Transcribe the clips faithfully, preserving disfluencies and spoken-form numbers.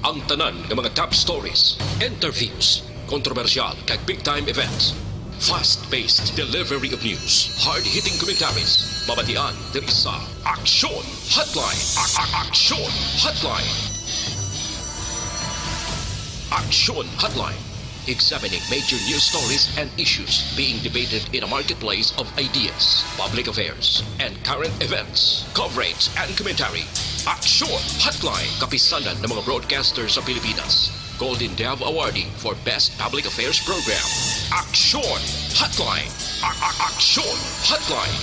Ang tanan nga mga top stories, interviews, kontrobersyal kag big time events. Fast-paced delivery of news, hard-hitting commentaries, mabatian diri sa Aksyon Hotline. A- a- Aksyon Hotline. Aksyon Hotline. Examining major news stories and issues being debated in a marketplace of ideas, public affairs, and current events. Coverage and commentary. Aksyon Hotline. Kapisanan ng mga broadcaster sa Pilipinas. Golden Dove Awardee for Best Public Affairs Program. Aksyon Hotline. A- a- Aksyon Hotline.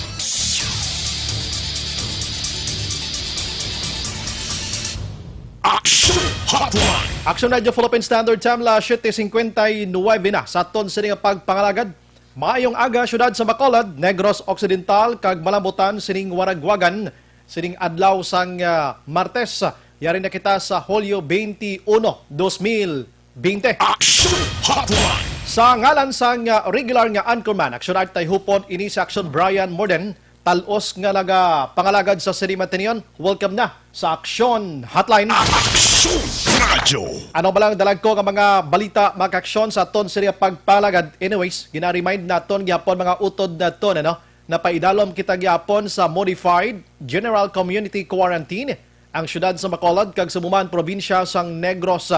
Aksyon Hotline. Aksyon Radyo Philippine Standard Time, las siete cincuenta y nueve na sa aton sini nga pagpangalagad. Maayong aga, siyudad sa Bacolod, Negros Occidental, kag malambutan sining Waragwagan, sining adlaw sang, ah, Martes. Yari na kita sa Hulyo twenty-one, dos mil bente. Aksyon Hotline. Sa ngalan sang, ah, regular nga anchorman, Aksyon Art Tayhupon, ini si Aksyon Brian Morden, talos nga nagapangalagad sa Cinema Tinion. Welcome na sa Aksyon Hotline. Aksyon Radyo. Ano ba lang dalag ko nga mga balita, mga kaaksyon, sa aton sini nga pagpangalagad? Anyways, gina-remind naton gyapon mga utod naton, ano? Napaidalom kita gyapon sa modified general community quarantine ang siyudad sa Bacolod kag sa Buman, probinsya sang Negros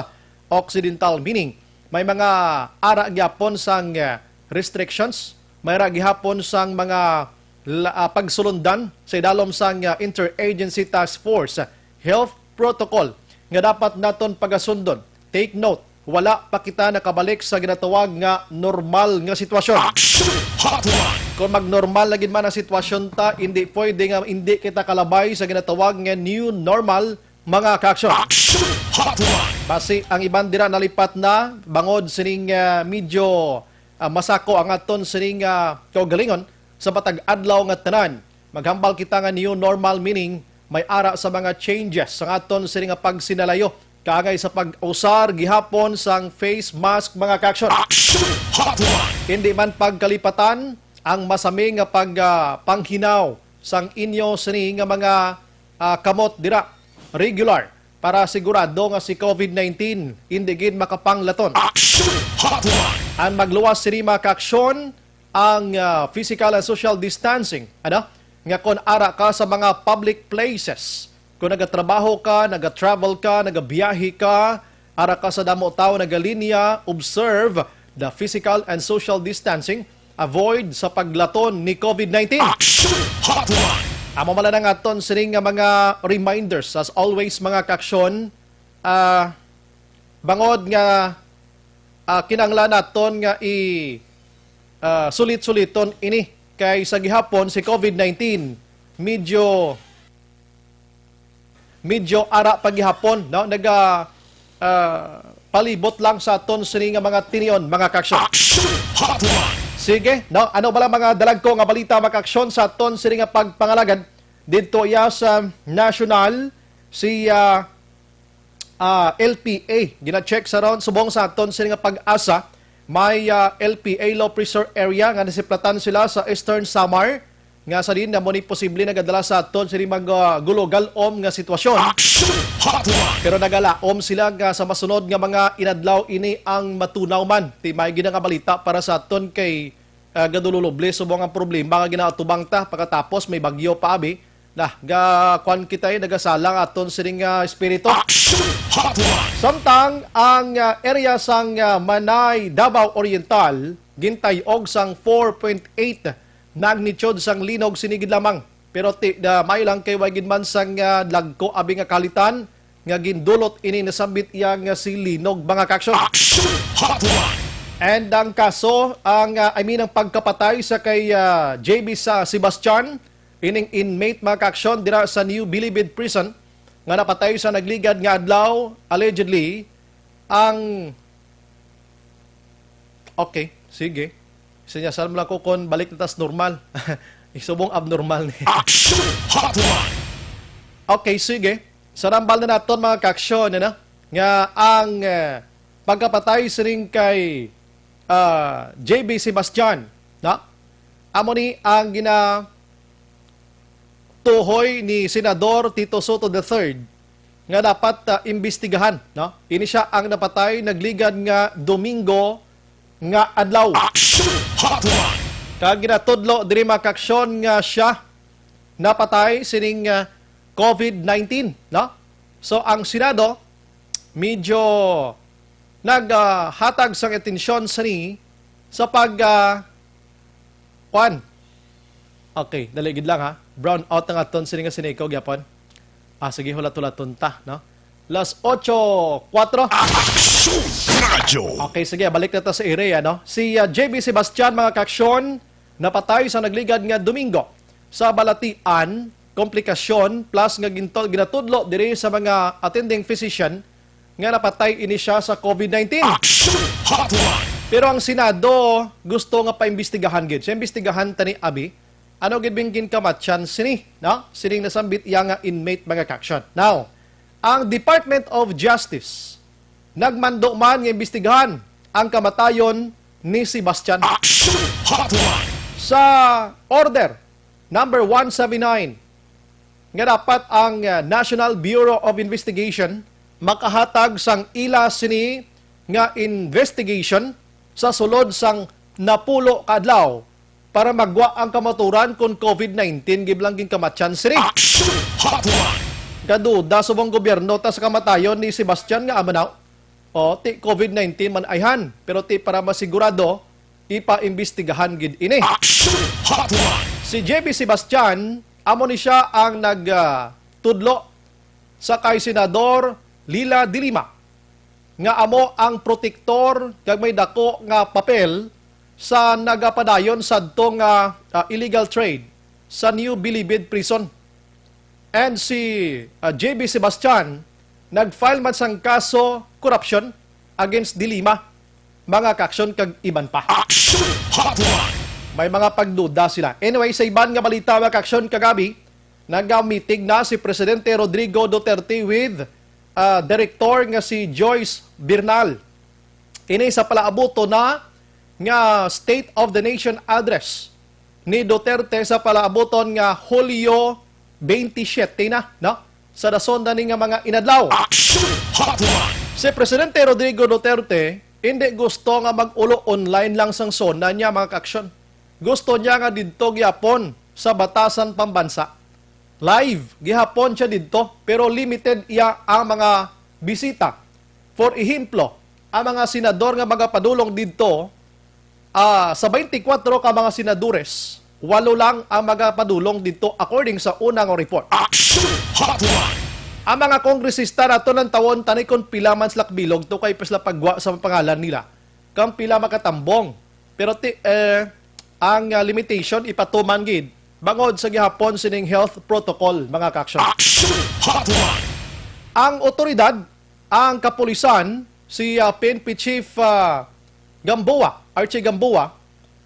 Occidental, meaning may mga ara gyapon sang, eh, restrictions, may ara gihapon sang mga la-, ah, pagsulundan sa idalom sang, ah, Interagency Task Force, ah, health protocol nga dapat naton pagasundon. Take note, wala pa kita nakabalik sa ginatawag nga normal nga sitwasyon. Action Hotline. Kung magnormal na gid man ang sitwasyon ta, hindi pwede nga hindi kita kalabay sa ginatawag nga new normal, mga kaaksyon. Action Hotline. Basi ang iban dira nalipat na bangod sining, ah, medyo, ah, masako ang aton sining, ah, kaugalingon sa matag adlaw nga tanan. Maghambal kita nga new normal, meaning may ara sa mga changes sa aton sini nga pagsinalayo kaangay sa pag-usar gihapon sang face mask, mga kaaksyon. Action Hotline. Hindi man pagkalipatan ang masami nga pag, ah, panghinaw sang inyo sini nga mga, ah, kamot dira regular para sigurado nga si covid nineteen hindi gid makapanglaton. Action Hotline. Ang magluwas sini, mga kaaksyon, ang, ah, physical and social distancing, ano? Nga kon ara ka sa mga public places, kung nagatrabaho ka, nagatravel ka, nagabiyahe ka, ara ka sa damo tawo, nagalinya, observe the physical and social distancing, avoid sa paglaton ni covid nineteen. Action Hotline. Amo man lang aton sining nga mga reminders, as always, mga kaaksyon, ah, bangod nga, ah, kinahanglan naton nga i, ah, sulit-suliton ini, kay sa gihapon si covid nineteen medyo, medyo ara pa gihapon, no? Naga, ah, palibot lang sa aton sini nga mga tinion, mga kaaksyon. Action Hotline. Sige, no? Ano ba lang mga dalag ko nga balita, mga kaaksyon, sa aton sini nga pagpangalagad didto iya sa national, si, ah, ah, L P A. Gina-check sa round subong sa aton sini nga pag-asa. May, ah, L P A Low Pressure Area nga nasiplatan sila sa Eastern Samar, nga sa din na mo ni posible nagadala sa aton sini mag, ah, gulo-galom nga sitwasyon. Action Hotline. Pero nagalaom sila nga sa masunod nga mga inadlaw ini ang matunaw man. Ti may gina nga balita para sa aton kay, ah, gadululoble subong ang problema nga ginaatubang ta pagkatapos may bagyo pa abi. Nah, ga kuan kita, eh, nagasala ang aton sining, ah, espiritu. Action Hotline. Samtang ang, ah, area sang, ah, Manay, Davao Oriental gintay-og sang four point eight magnitude sang linog sini gid lamang. Pero ti, da, may lang kay way gid man sang, ah, dagko abi nga kalitan nga gindulot ini nasambit iya nga si linog, mga kaaksyon. Action Hotline. And ang kaso, ang, ah, I mean, ang pagkapatay sa kay, ah, J B sa Sebastian, ining inmate, mga kaaksyon, dira sa New Bilibid Prison nga napatay sa nagligad nga adlaw, allegedly, ang, okay, sige. Sinyasal mo lang ko kung balik na tas normal. Isubong abnormal ni. Action Hotline. Okay, sige. Sa nambal na naton, mga kaaksyon, ano, nga ang, eh, pagkapatay sining kay, ah, J B Sebastian, no? Amo ni ang ginatuhoy ni Senador Tito Sotto the third nga dapat, ah, imbestigahan, no? Ini sia ang napatay nagligad nga Domingo nga adlaw. Action Hotline! Kag ginatudlo diri, mga kaaksyon, nga sia napatay sining, ah, covid nineteen, no? So, ang Senado medyo naghatag sang atensyon sini sa pag, ah, kwan. Okay, dali gid lang, ha. Brown out ang aton sini nga Seneko gyapon. Ah, sige, hulat-hulaton ta, no? Las ocho kuwatro. Action Radio! Okay, sige, balik na ta sa area, no? Si, ah, J B Sebastian, mga kaaksyon, napatay sa nagligad nga Domingo sa balatian, komplikasyon, plus nga ginto-, ginatudlo diri sa mga attending physician nga napatay ini sia sa covid nineteen. Action Hotline! Pero ang Senado gusto nga paimbestigahan gid. Sa imbestigahan tani, abi, ano gid bing ginkamatyan sini, no? Sining nasambit iya nga inmate, mga kaaksyon. Now, ang Department of Justice nagmando man nga imbestigahan ang kamatayon ni Sebastian. Action Hotline! Sa order number one seven nine, nga dapat ang, uh, National Bureau of Investigation makahatag sang ila sini nga investigation sa sulod sang napulo ka adlaw para magwa ang kamaturan kon covid nineteen gid lang ginkamatyan sini. Action Hotline! Gaduda subong gobyerno ta sa kamatayon ni Sebastian nga amo na. O, ti covid nineteen man ayhan, pero ti para masigurado, ipaimbestigahan gid ini. Action Hotline! Si J B Sebastian, amo ni sia ang nag, ah, tudlo sa kay Senador Leila de Lima nga amo ang protektor kag may dako nga papel sa nagapadayon sadto nga, ah, illegal trade sa New Bilibid Prison. And si, ah, J B Sebastian nag-file man sang kaso korupsyon against De Lima, mga kaaksyon, kag iban pa. Action Hotline! May mga pagduda sila. Anyway, sa iban nga balita, mga kaaksyon, kagabi, nagamiting na si Presidente Rodrigo Duterte with, ah, Director nga si Joyce Bernal. Ini sa palaabuton na nga State of the Nation Address ni Duterte sa palaabuton nga Hulyo twenty-seven na, no? Sa dason na ni nga mga inadlaw. Action Hotline! Si Presidente Rodrigo Duterte hindi gusto nga mag-ulo online lang sang SONA niya, mga kaaksyon. Gusto niya nga didto gyapon sa Batasan Pambansa. Live gihapon siya didto, pero limited iya ang mga bisita. For ehemplo, ang mga senador nga magapadulong didto, ah, sa twenty-four ka mga senadores, walo lang ang magapadulong didto, according sa unang report. Action Hotline! Ang mga kongresista nato nang tawon tani kung pila man sila kabilog to kay pa sila pagwa sa pangalan nila kang pila makatambong. Pero ti, eh, ang, ah, limitation ipatuman gid bangod sa gihapon sining health protocol, mga kaaksyon. Action Hotline! Ang otoridad, ang kapulisan, si, ah, P N P Chief, ah, Gamboa, Archie Gamboa,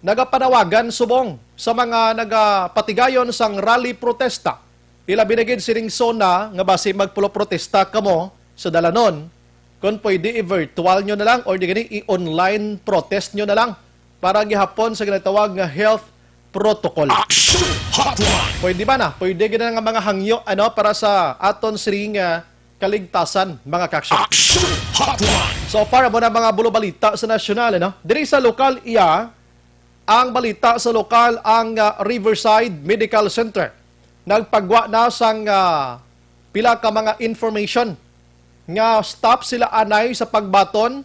nagapanawagan subong sa mga nagapatigayon sang rally protesta. Ilabi na gid sining SONA nga basi magpuloprotesta kamo sa dalanon, kung pwede i-virtual nyo na lang or di gani i-online protest nyo na lang para gihapon sa ginatawag nga health protocol. Action Hotline! Pwede ba na? Pwede gid na nga mga hangyo, ano, para sa aton siring nga kaligtasan, mga kaaksyon. Action Hotline! So far, amo na mga bulo balita sa nasyonal, ano? Diri sa lokal iya, ang balita sa lokal, ang, ah, Riverside Medical Center nagpagwa na sang, ah, pila ka mga information nga stop sila anay sa pagbaton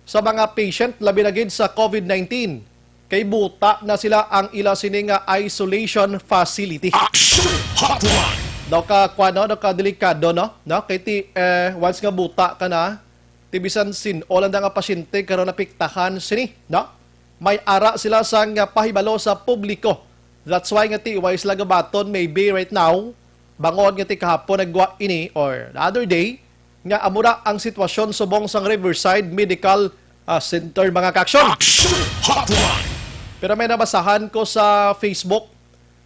sa mga patient, labi na gid sa covid nineteen, kay buta na sila ang ila sini nga isolation facility. Action Hotline! Daw ka, kuwan, no? Daw ka delikado, no? No? Kay ti, eh, once nga buta ka na, ti bisan sin-o lang nga pasyente karon napiktahan sini, no? May ara sila sang pahibalo sa publiko. That's why nga ti wala sila gabaton maybe right now, bangod nga ti kahapon nagwa ini or the other day, nga amo na ang sitwasyon subong sang Riverside Medical, ah, Center, mga kaaksyon. Action Hotline! Pero may nabasahan ko sa Facebook,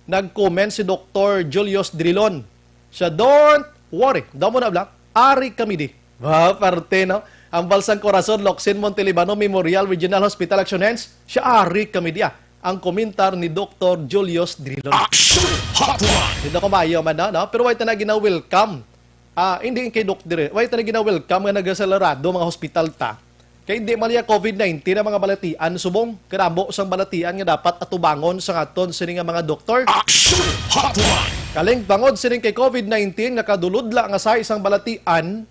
nag-comment si Doktor Julius Drilon. Siya, "Don't worry. Daw mo na bla. Ari kami di." Ba, parte, no? Ang Balsang Corazon, Locsin Montelibano Memorial Regional Hospital, Action Hands, siya, "Ari kami di, ah." Ang komentar ni Doktor Julius Drilon. Action Hotline! Dito ko maayo man, no? No? Pero wait na gina-welcome Ah, hindi kay Doc dire. Why ta na gina-welcome nga nagaselerado mga hospital ta? Kay hindi man niya COVID nineteen ang mga balatian, subong. Kadamo sang balatian nga dapat atubangon sa aton sini nga mga doktor. Action Hotline! Kaling bangod sining kay COVID nineteen, nakadulod la nga sa isang balatian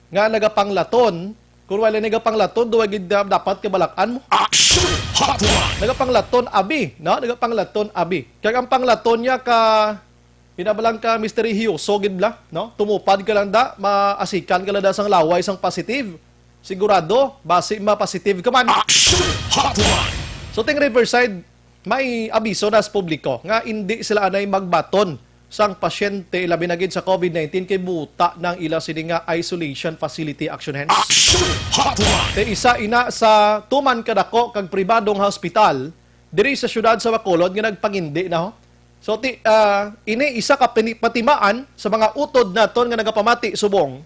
nga nagapanglaton. Kung wala nagapanglaton, duwa gid da-, dapat kabalak-an mo. Action Hotline! Nagapanglaton, abi, no? Nagapanglaton, abi. Kag ang panglaton niya ka Pinabalang ka misteryoso gid bala, no? Tumupad ka lang da, maasikan ka lang da sang laway sang positive. Sigurado, basi ma-positive ka man. Action Hotline! So, ting Riverside, may abiso na sa publiko nga indi sila anay magbaton sang pasyente, labi na gid sa COVID nineteen, kay buta nang ila sini nga isolation facility. Action Hands. Action Hotline! Kay isa ina sa tuman kadako kag pribadong hospital diri sa siyudad sa Bacolod nga nagpangindi na, ho. So, ti-, ah, ini isa ka pini-, patimaan sa mga utod naton nga nagapamati subong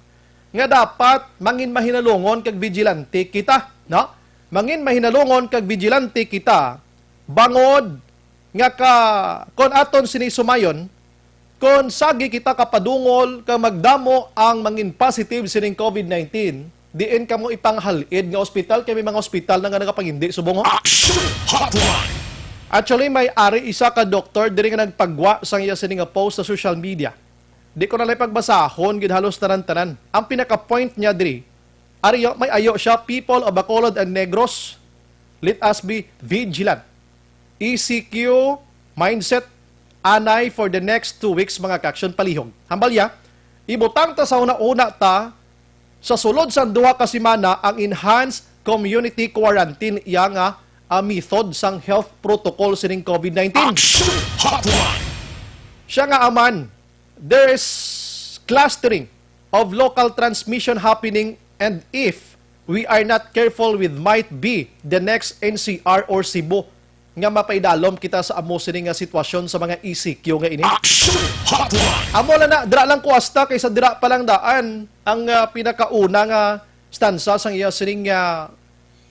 nga dapat mangin mahinalungon kag vigilante kita, no? Mangin mahinalungon kag vigilante kita bangod nga ka, kon aton sini sumayon, kon sagi kita kapadungol kag magdamo ang mangin positive sining COVID nineteen, diin kamo ipanghal-id nga ospital, kay may mga ospital na nga nagapangindi subong, ho. Action Hotline! Actually, may ari isa ka doktor diri nga nagpagwa sang iya sini nga post sa social media. Di ko na lang pagbasahon gid halos tanan-tanan. Ang pinaka-point niya diri, ari, yo, may ayo siya, "People of Bacolod and Negros, let us be vigilant." E C Q mindset, anay for the next two weeks, mga ka-action, palihog. Hambal ya, ibutang ta sa una-una ta, sa sulod sang duha ka semana, ang enhanced community quarantine, iya nga, ah, method sang health protocol sining COVID nineteen. Action Hotline! Siya nga aman, there is clustering of local transmission happening, and if we are not careful, with might be the next N C R or Cebu nga mapaidalom kita sa amo sini nga sitwasyon sa mga E C Q nga ini. Action Hotline! Amo lang na, dira lang ko hasta kay sa dira pa lang daan ang, ah, pinakauna nga stansa sang iya sining, ah,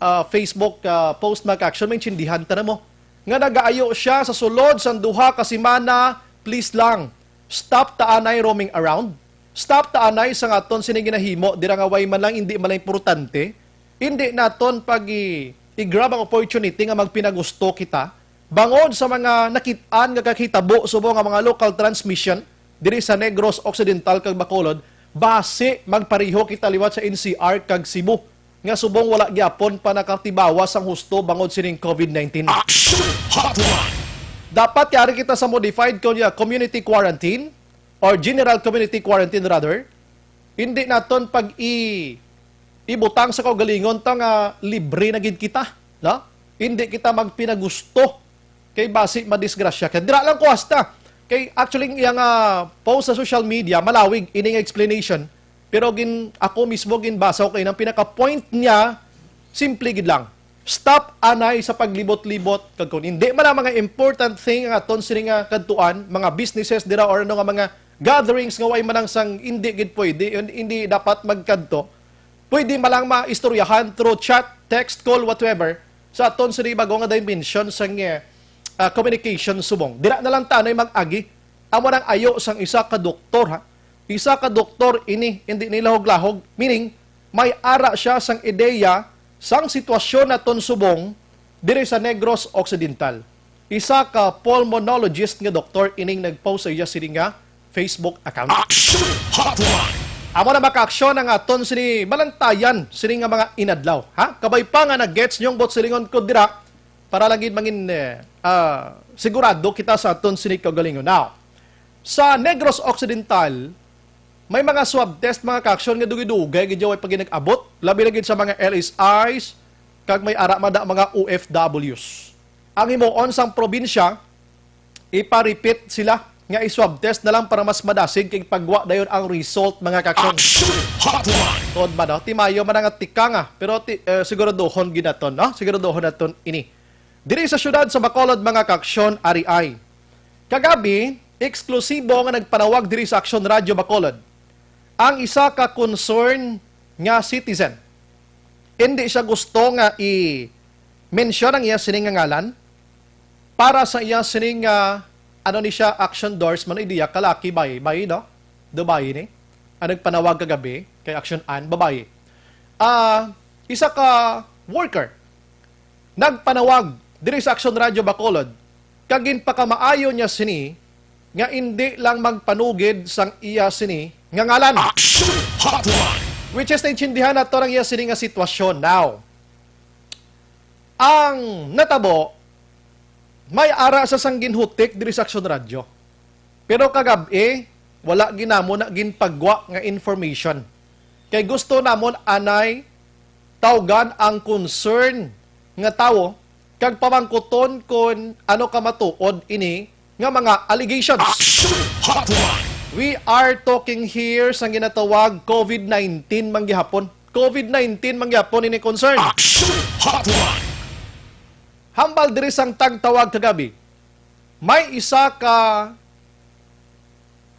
ah, Facebook, ah, post, mga ka-action, maintindihan ta na mo nga nagaayo siya sa sulod sang duha ka semana, please lang, stop ta anay roaming around. Stop ta anay sa aton sini ginahimo dira nga way man lang, hindi man lang importante. Hindi naton pag i-, i-grab ang opportunity nga magpinagusto kita bangod sa mga nakit-an nga kahitabo subong nga mga local transmission diri sa Negros Occidental kag Bacolod, basi magpareho kita liwat sa N C R kag Cebu, nga subong wala gyapon pa nakatibawas sang husto bangod sining COVID nineteen. Action Hotline! Dapat yari kita sa modified kunya community quarantine or general community quarantine rather. Hindi naton pag i-, ibutang sa kaugalingon ta nga libre na gid kita, no? Hindi kita magpinagusto kay basi madisgrasya ka. Dira lang ko hasta. Kay actually, ang iya nga post sa social media, malawig ini nga explanation. Pero gin-, ako mismo ginbasa ko kay ang pinaka-point niya, simple gid lang. Stop anay sa paglibot-libot. Kag kung hindi man ang mga important thing nga aton sini nga kadtuan, mga businesses dira or ano nga mga gatherings nga way man ang sang hindi gid pwede, hindi dapat magkadto, pwede man lang maistoryahan through chat, text, call, whatever, sa aton sini bago nga dimension sang, eh, ah, communication subong. Dira na lang tanay mag-agi. Amo nang ayo sang isa ka doktor, ha? Isa ka doktor ini, hindi nilahog-lahog. Meaning, may ara siya sang ideya sang sitwasyon naton subong diri sa Negros Occidental. Isa ka pulmonologist nga doktor ining nag-post sa iya sini nga Facebook account. Action Hotline! Amo na, mga ka-action, ang aton sini balantayan sini nga mga inadlaw, ha? Kabay pa nga nag-gets niyong bot silingon ko dira, para lang gid mangin, eh, ah, sigurado kita sa aton sini kaugalingon. Now, sa Negros Occidental, may mga swab test, mga ka-action, nga dugay-dugay gid way pa gid nag-abot, labi na gid sa mga L S Is kag may ara man da mga O F Ws. Ang himuon sang probinsya, ipa-repeat sila nga i-swab test na lang para mas madasig kay pagwa dayon ang result, mga ka-action. Action Hotline! Tuod ba, no? Timayo man nga tikang, ah, pero ti-, eh, siguraduhon gid naton, no? Siguraduhon naton ini. Diri sa siyudad sa Bacolod, mga ka-action, ari ay. Kagabi, eksklusibo nga nagpanawag diri sa Action Radio Bacolod ang isa ka concern nga citizen. Hindi siya gusto nga i-mention ang iya sining nga ngalan para sa iya sining nga, ano ni siya, Action Doors man, ideya kalaki, bay, bay, no? Dubai ni. ang nagpanawag kagabi kay Action Ann, babayi. Ah, isa ka worker nagpanawag diri sa Action Radio Bacolod, kag ginpakamaayo niya sini nga indi lang magpanugid sang iya sini nga ngalan. Action Hotline! Which is, naintindihan nato ang iya sini nga sitwasyon. Now, ang natabo, may ara sa sang ginhutik diri sa Action Radio. Pero kagab-i, wala ginamo na ginpagwa nga information. Kay gusto namon anay tawgan ang concern nga tawo kag pamangkuton kon ano ka matuod ini nga mga allegations. Action Hotline! We are talking here sa ginatawag COVID nineteen man gihapon. COVID nineteen man gihapon ini concern. Action Hotline! Hambal diri sang tagtawag kagabi, may isa ka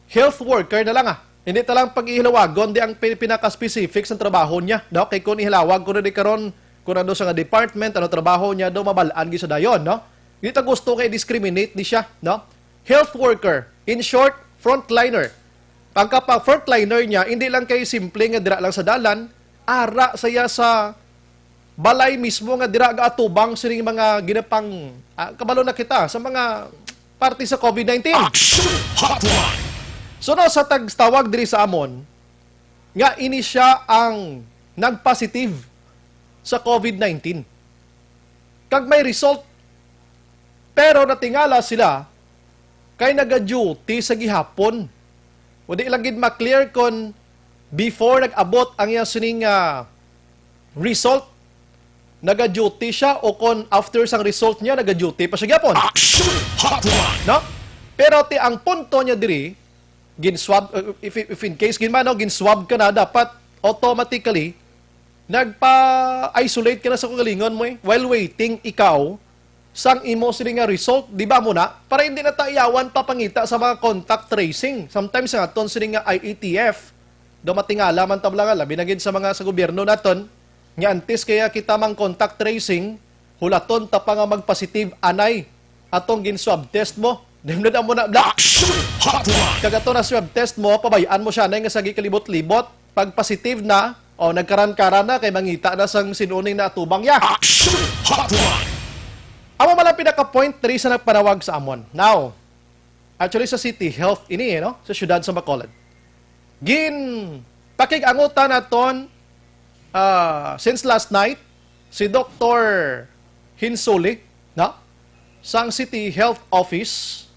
health worker na lang, ah. Hindi ta lang pag-ihilawagon di ang pi-, pinaka-specific sa trabaho niya, no? Kay kung ihilawag ko na di karon, kung ano sa nga department, ano trabaho niya, do mabalaan gid sa dayon, no? Di ta gusto kay discriminate di siya, no? Health worker, in short, frontliner. Ang kapa frontliner niya, hindi lang kay simple nga dira lang sa dalan, ara saya sa balay mismo nga dira gaatubang sining mga ginapang, ah, kabalo na kita sa mga parte sa COVID nineteen. Action Hotline! So, no, sa tagtawag diri sa amon, nga ini siya ang nagpositive sa COVID nineteen. Kag may result, pero natingala sila kay naga-duty sa gihapon. O di lang gid ma-clear kon before nag-abot ang iya sining, ah, result, naga-duty siya, o kon after sang result niya, naga-duty pa siya gyapon. Action Hotline! No? Pero ti ang punto niya diri, gin-swab, uh, if, if in case gid man, no, gin-swab ka na, dapat automatically nagpa-isolate ka na sa kaugalingon mo, eh. While waiting ikaw sang imo sini nga result, di ba mo na? Para hindi na ta iyawan papangita sa mga contact tracing. Sometimes nga aton sini nga I A T F, do matingala man ta bala nga, labi na gid sa mga sa gobyerno naton, nga antes kaya kita mang contact tracing, hulaton ta pa nga magpositive anay atong gin-swab test mo. Dimdod amo na, bla! Action Hotline! Kag ato na swab test mo, pabay-an mo siya anay nga sa gikalibot-libot. Pag positive na, o nagkaran-karan na, kay mangita na sang sinuning naatubang ya. Action Hotline! Amo man ang pinaka-point three sa nagpanawag sa amon. Now, actually, sa City Health ini, eh, no? Sa siyudad sa Bacolod. Gin pakig-angutan naton, ah, since last night, si Doktor Hinsuli, no? Sang City Health Office.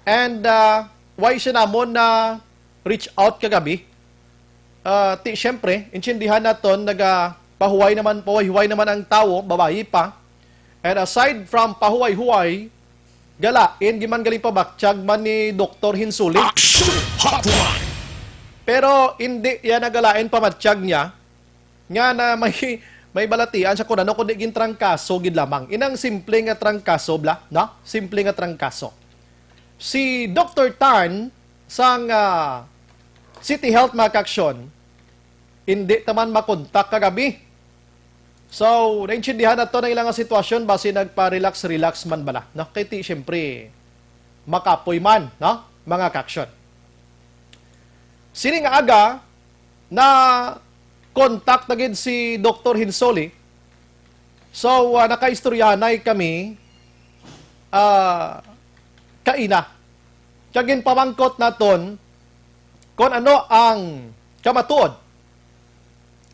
And, ah, why siya namon na reach out kagabi? Ah, ti, siyempre, intindihan naton, nagapahuway naman, pahuway-huway naman ang tawo, babayi pa. And aside from pahuway-huway, galain gid man gali pabatyag man ni Doktor Hinsuli. Action Hotline! Pero hindi yan nagalain pabatyag niya nga na may, may balatian siya kung ano, kundi gintrangkaso gid lamang. Inang simple nga trangkaso, bla, no? Simple nga trangkaso. Si Doktor Tan sang, ah, City Health, mga kaaksyon, hindi ta man makontak kagabi. So, naintindihan nato na ilang sitwasyon, basi nagpa-relax-relax man bala, no? Kay ti, siyempre, makapoy man, no? Mga kaaksyon. Sini nga aga, na contact na gid si Doktor Hinsoli. So, ah, nakaistoryahanay kami, ah, kaina. Kag ginpamangkot naton kung ano ang kamatuod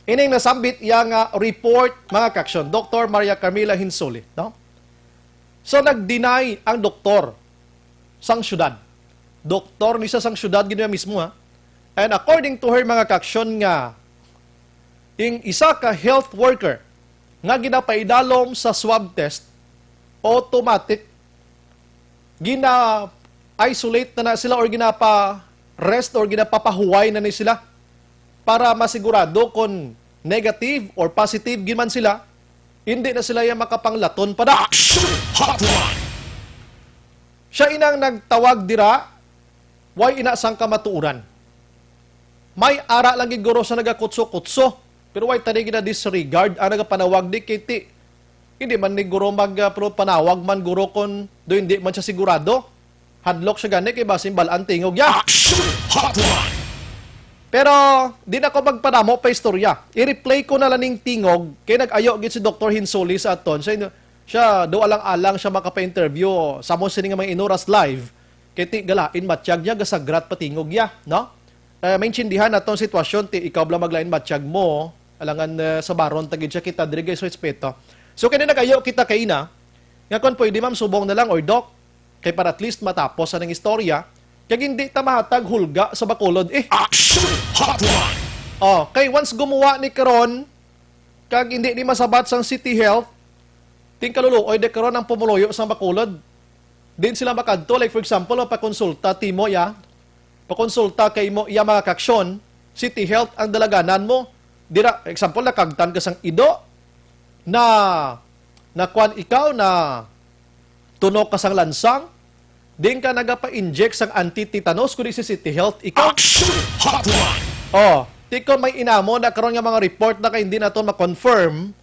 ining nasambit iya nga report, mga kaaksyon, Doktor Maria Carmela Hinsoli, no? So, nag-deny ang doktor sang syudad. Doktor ni siya sang syudad gid niya mismo, ha? And according to her, mga kaaksyon, nga ing isa ka health worker nga ginapaidalom sa swab test, automatic gina-isolate na na sila or ginapa-rest or ginapapahuway na ni sila para masigurado kon negative or positive gid man sila, hindi na sila ya makapanglaton pa na. Action Hotline! Siya inang nagtawag dira, way ina sang kamatuoran. May ara lang gid guro sa nagakutso-kutso, pero way tani gina-disregard ang nagapanawag di kay ti. Hindi man ni guro mag, ah, pero panawag man guro kon do hindi man siya sigurado. Hadlok siya gani kay basin bal-an tingog ya. Action Hotline! Pero di na ko magpadamo pa istorya. I-replay ko na lang ning tingog kay nag-ayo gid si Doktor Hinsoli sa aton. Siya, siya daw alang-alang siya makapa-interview sa mo sini nga mga inuras live. Kay ti galain matyag niya, gasagrat patingog ya, no? Eh, maintindihan naton sitwasyon, ti ikaw bala maglain matyag mo, alangan eh, sa baron tagid siya kita diri guys, respeto. So kini nag-ayo kita kay ina, nga kon pwede ma'am subong na lang or doc, kay para at least matapos ang istorya, kag hindi ta mahatag hulga sa Bacolod eh. Action Hotline! Oh, kay once gumuwa ni karon, kag hindi ni masabat sang City Health, ting kaluluoy de karon ang pumuluyo sang Bacolod. Din sila makadto, like for example, oh, pakonsulta timo ya, pakonsulta kay mo iya mga kaaksyon, City Health ang dalaganan mo. Dira, example, nakagtan ka sang ido, na nakuan ikaw na tunok ka sang lansang, din ka nagapa-inject sang anti-tetanus, kundi si City Health ikaw. Action Hotline! Oh, tikon may inamo na karon nga mga report na kay hindi naton ma-confirm.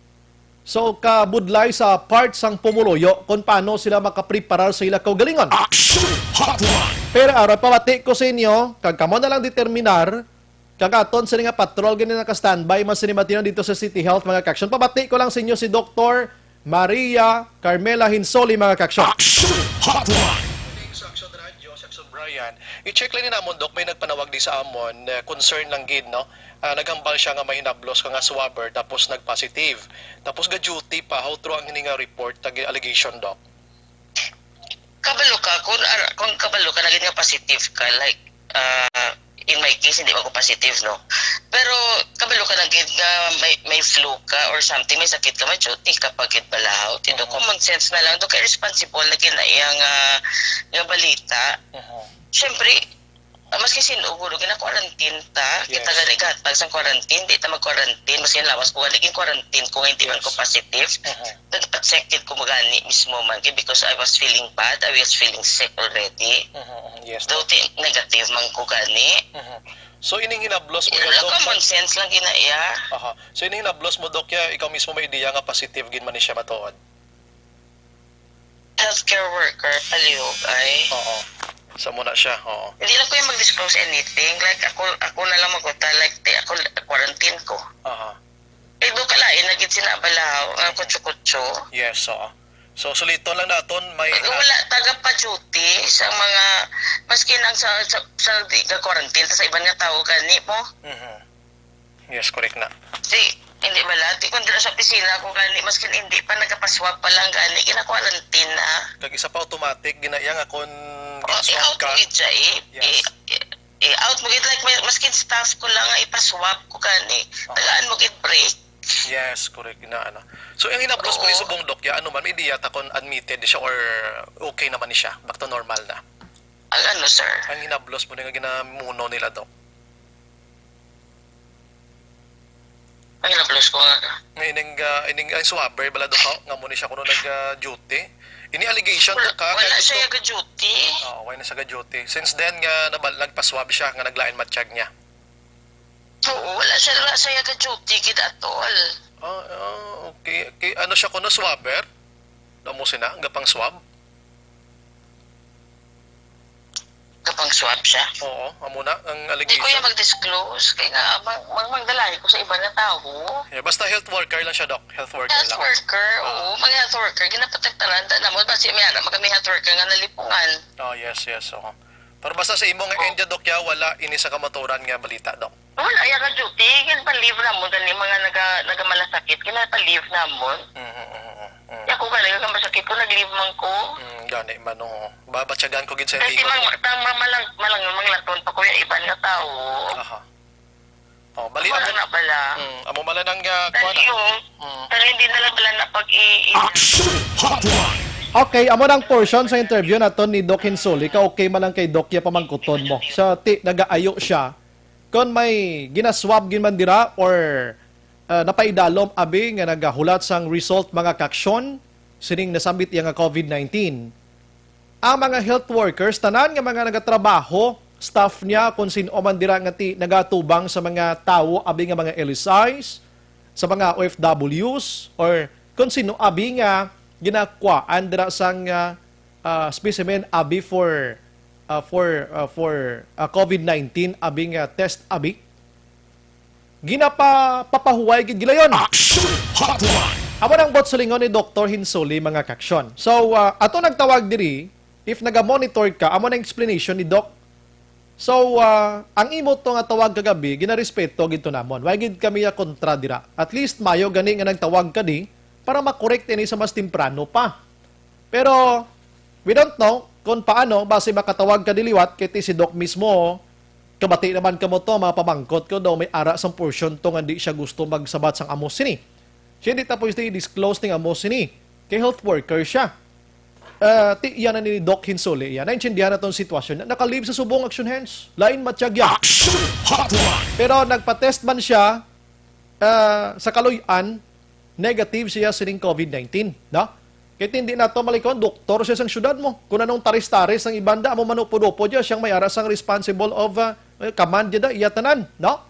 So, kabudlay sa part sang pumuluyo kung paano sila makapreparar sa ila kaugalingon. Action Hotline! Pero aron pamati ko sa inyo, kag kamo na lang determinar, kag aton sini nga patrol gani naka-standby man sini matinong dito sa City Health, mga kaaksyon. Pamati ko lang sa inyo si Doktor Maria Carmela Hinsoli, mga kaaksyon. Action Hotline! Sa Action Radio, sa Action Brian, i-check lang ni namon, Doc, may nagpanawag di sa amon, eh, concern lang gid, no? Ah, naghambal siya nga may hinablos ka nga swabber, tapos nag-positive. Tapos ga-duty pa, how true ang hini nga report, tag allegation, Doc? Kabalo ka, kung, ar-, kung kabalo ka na gid nga positive ka, like, ah, in my case, hindi man ko positive, no? Pero kabalo ka na gid nga may, may flu ka or something, may sakit ka, may duty ka pa gid balahaw. Tino, Mhm. common sense na lang, do kay responsible na gid na iya nga, nga balita. Mhm. Siyempre, ah, maski sin-o guro, gina-quarantine ta. Kita Yes. gani gatag sang quarantine, di ta mag-quarantine. Maski lawas ko gani, gin-quarantine ko nga hindi man ko Yes. positive. Mhm. Nagpa-check gid ko gani mismo man kay because I was feeling bad, I was feeling sick already. Mhm, mhm. Yes, Though Doc. ti-, negative man ko gani. Mhm. So, ining hinablos mo, Ila Doc, common sense lang gina iya. Aha. So, ining hinablos mo, Doc, ya, ikaw mismo may ideya nga positive gid man ni siya matuod? Healthcare worker, palihog ay. Oo. Sa muna siya, oo. Hindi lang ko yung mag-disclose anything. Like, ako, ako na lang magkuta. Like, ti, ako, quarantine ko. Aha. Eh, do kalain na gid sina balahaw nga kutso-kutso. Yes, oo. So, suliton lang naton, may Kung wala taga pa duty sa mga, maski nang sa, sa, sa di ka quarantine, sa iban nga tao gani mo. Mhm. Yes, correct na. Di, hindi bala. Di kung dira sa opisina ko gani, maski hindi pa nagapaswab pa lang gani, gina-quarantine na. Kag isa pa, automatic, ginaiya nga kung Oh, i-out mo gid siya eh. Yes. I, i, i-out mo gid, like, may, maskin staff ko lang nga ipaswab ko gani. Oh. Tagaan mo gid break. Yes, correct na, ano. So, ang hinablos mo ni Oo. Subong, Doc, ya, ano man, may ideya ta kung admitted siya or okay naman ni siya, back to normal na? Ang ano, sir? Ang hinablos mo ni nga ginamuno nila, Doc. Ang hinablos ko nga. Nga ining, ah, ining, ang swabber bala, Doc, oh, nga mo ni siya kuno nag, ah, duty. Ini allegation, Wala, Doc, ha? wala Kaya siya gusto ga-duty. Oo, wala na siya ga-duty. Since then nga nabal-, nagpa-swab siya nga naglain matyag niya. Oo, wala siya, wala siya ga-duty gid at all. Ah, ah, okay. Okay, ano siya kuno, swabber? Amo sina, gapang swab? Kapang swab siya. Oo, amo na ang Di ko allegation. Yan mag-disclose. Kaya nga, mang, mang, mangdalahi ko sa iba na tao. Yeah, basta health worker lang siya, Doc. Health worker Health lang. worker, Oo. oo. Mga health worker, ginaprotektaran ta namon. Basi may ara, magami health worker nga nalipungan. Oh, yes, yes. Oo. Pero basta sa imo nga Oh. end, Doc, ya, wala ini sa kamaturan nga balita, Doc. Wala, ya ka duty. Yan pa-leave namon. Gani mga naga, nagamalasakit. Ginapa-leave namon. Mhm, mhm, mhm, mhm. Ya ko gani, nagamalasakit ko, nag-leave man ko. Mm, gani man, oo. Babatyagan ko gid sa Kasi tingog. mang, tang mamalang, malang, manglaton pa ko yung iban nga tao. Aha. Oh, bali Wala amo na bala. Mm, amo man lang ang, ah, Dali kuwan na. yung, Mm. Kaya hindi na lang bala na pag i, i- Action Hotline! Okay, amo nang portion sa interview naton ni Doc Hinsoli. Ka okay man lang kay Doc ya pamangkuton mo. Sa ti, nagaayo siya. Kon may ginaswab gid man dira or, ah, napaidalom abi nga nagahulat sang result mga kaaksyon sining nasambit iya nga COVID nineteen. Ang mga health workers, tanan nga mga nagatrabaho, staff niya, kung sin-o man dira nga ti-, nagatubang sa mga tawo, abi nga mga L S Is, sa mga O F Ws, or kung sino abi nga ginakuhaan dira sang, ah, ah, specimen abi for, ah, for, ah, for, ah, COVID nineteen abi nga test abi. Ginapapahuway gid gilayon. Action Hotline! Amo nang buot silingon ni Doktor Hinsuli, mga kaksyon. So, ah, ato nagtawag diri, if naga-monitor ka, amo nang explanation ni Doc. So, ah, ang imo to nga tawag kagabi, ginarespeto gid to namon. Why gid kami ya kontra dira? At least mayo gani nga nagtawag ka di para makorek ini sa mas temprano pa. Pero we don't know kung paano, basi makatawag ka di liwat, kay ti si Doc mismo, kabati naman kamo to, mga pamangkot ko daw may ara sang portion to nga di siya gusto magsabat sang amo sini. Siya hindi tapos di disclose ning amo sini. Kay health worker siya. Ah, ti, iya na ni Doc Hinsuli, iya. Naintindihan na tong sitwasyon. Naka-leave sa subong, Action Hands. Lain matyag ya. Action Hotline! Pero nagpa-test man siya, ah, sa kaluy-an, negative siya sining COVID nineteen, no? Kay hindi nato malikon, doktor siya sang syudad mo. Kung anong taris-taris ang ibanda, amo manupod-upod siya, siyang may ara sang responsible of, ah, command niya da, iya tanan, no?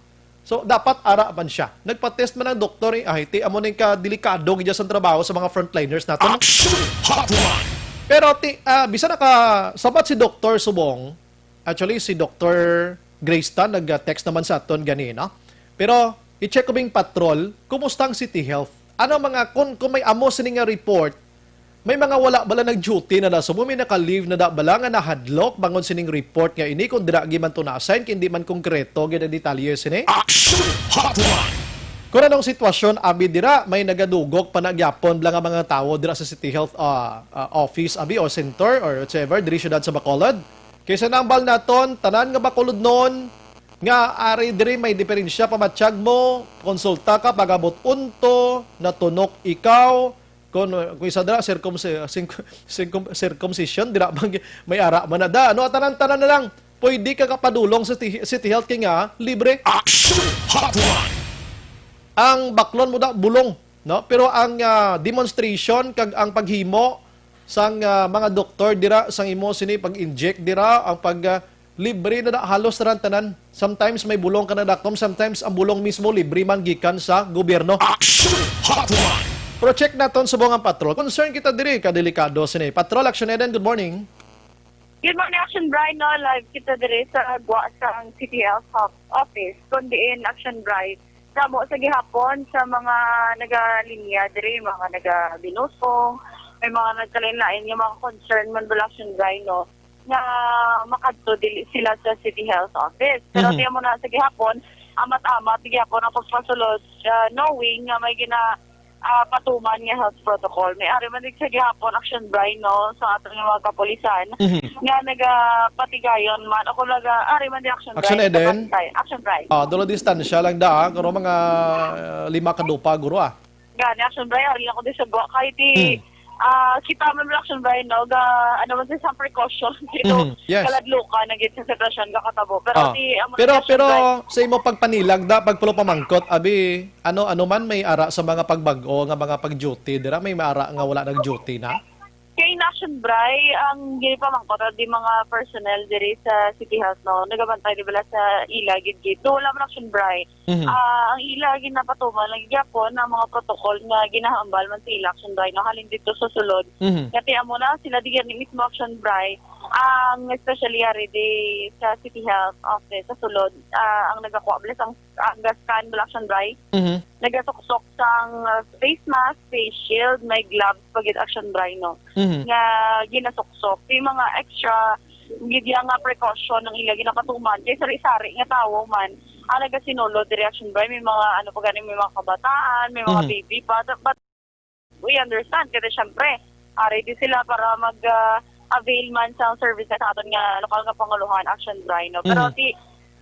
So, dapat ara man siya. Nagpa-test man ang doktor, eh, ay, ti, amo ning ka delikado gid sang trabaho sa mga frontliners naton. Action Hotline! Pero ti, ah, bisan nakasabat si Doktor Subong, actually, si Doktor Grayston nag-text naman sa aton gani, no? Pero, i-check ko bing patrol, kumusta ang City Health? Ano mga, kung, kung may amo sini nga report, may mga wala bala nag-duty na da, so may naka-leave na da bala nga nahadlok bangon sining report nga ini, kung dira gi man to na-assign, kay hindi man konkreto gid ang detalye sini? Action Hotline! Kung anong sitwasyon, abi, dira, may nagadugok pa na gyapon bala nga mga tawo dira sa City Health, ah, ah, office, abi, o center, or whatever, diri siyudad sa Bacolod. Kay sa nambal naton, tanan nga Bacolodnon, nga ari diri may diferensya, pamatyag mo, konsulta ka, pag-abot unto, natunok ikaw, kung, kung isa dira, circumci-, circum-, circumcision, dira bang may ara man na da. Ano, tanan-tanan na lang, pwede ka kapadulong sa City, City Health kay nga, libre. Action Hotline! Ang baklon mo da, bulong, no? Pero ang, ah, demonstration kag ang paghimo sang, ah, mga doktor dira, sang imo sini pag-inject dira, ang pag, ah, libre na da, halos tanan-tanan. Sometimes may bulong ka na daktom, sometimes ang bulong mismo libre man gikan sa gobyerno. Action Hotline! Pero check naton subong ang patrol. Concern kita diri ka delikado sini. Patrol, Action Eden, good morning. Good morning, Action Brian. No, live kita diri sa gwa sang City Health Hub Office. Kung diin, Action Brian, sa mo sa gihapon, sa mga nagalinya diri, mga naga-Binusong, may mga nagkalain-lain nga mga concern man bala, Action Brian, no, nga makadto dili sila sa City Health Office. Pero Mhm. tiyan mo na sa gihapon, amat-amat gihapon ang pagpasulod, ah, knowing nga may gina-, ah, patuman nga health protocol. May ari man din sa gihapon, Action Brian, no, sa aton nga mga kapulisan, Mhm. nga nagapatigayon man, o kung naga-, ari man din, Action Action Brian, Eden? Kapantay. Action Brian. Ah, dulo distansya lang da, ah. Karo mga, ah, lima ka dupa, guro, ah. Gani, Action Brian, ari ako din sa gwa. Kahit di, Hmm. ah, kita man, Action Brian, no, ga, ano man sa isang precaution, dito, Mhm. Yes. Kaladlukan na gid sa sitwasyon, kakatabo. Pero Ah. di, amo Pero, na, Action pero Brian. sa imo pagpanilag da, pagpulo pamangkot, abi, ano, ano man may ara sa mga pagbag-o nga mga pag-duty dira, may maara nga wala nag-duty na? Kay in Action Bray, ang ginpamangkot, di mga personnel diri sa City Health, no, nagabantay di bala sa ila gid gid. Do wala man, Action Bray. Mhm. Ah, ang ila ginapatuman lang gyapon ang mga protocol nga ginahambal man sa ila, Action Bray, no, halin dito sa sulod. Mhm. Kaya amo na sila di gani mismo, Action Bray, ang especially ari di sa City Health Office sa sulod, ah, ang nagakuha bala sang, ah, gas can bala, Action Bray. Mhm. Nagasuksok sang, ah, face mask, face shield, may gloves pa gid, Action Bray, no? Mhm. Nga ginasuksok. May mga extra gid ya nga precaution ang ila ginapatuman. Kay sari-sari nga tawo man ang nagasinulod diri, Action Bray. May mga, ano pa gani, may mga kabataan, may mga Mhm. baby pa. But we understand, kasi syempre, ari di sila para mag, ah, avail man sa services sa aton nga lokal nga panguluhan, Action Bray, no? Pero Mhm. di,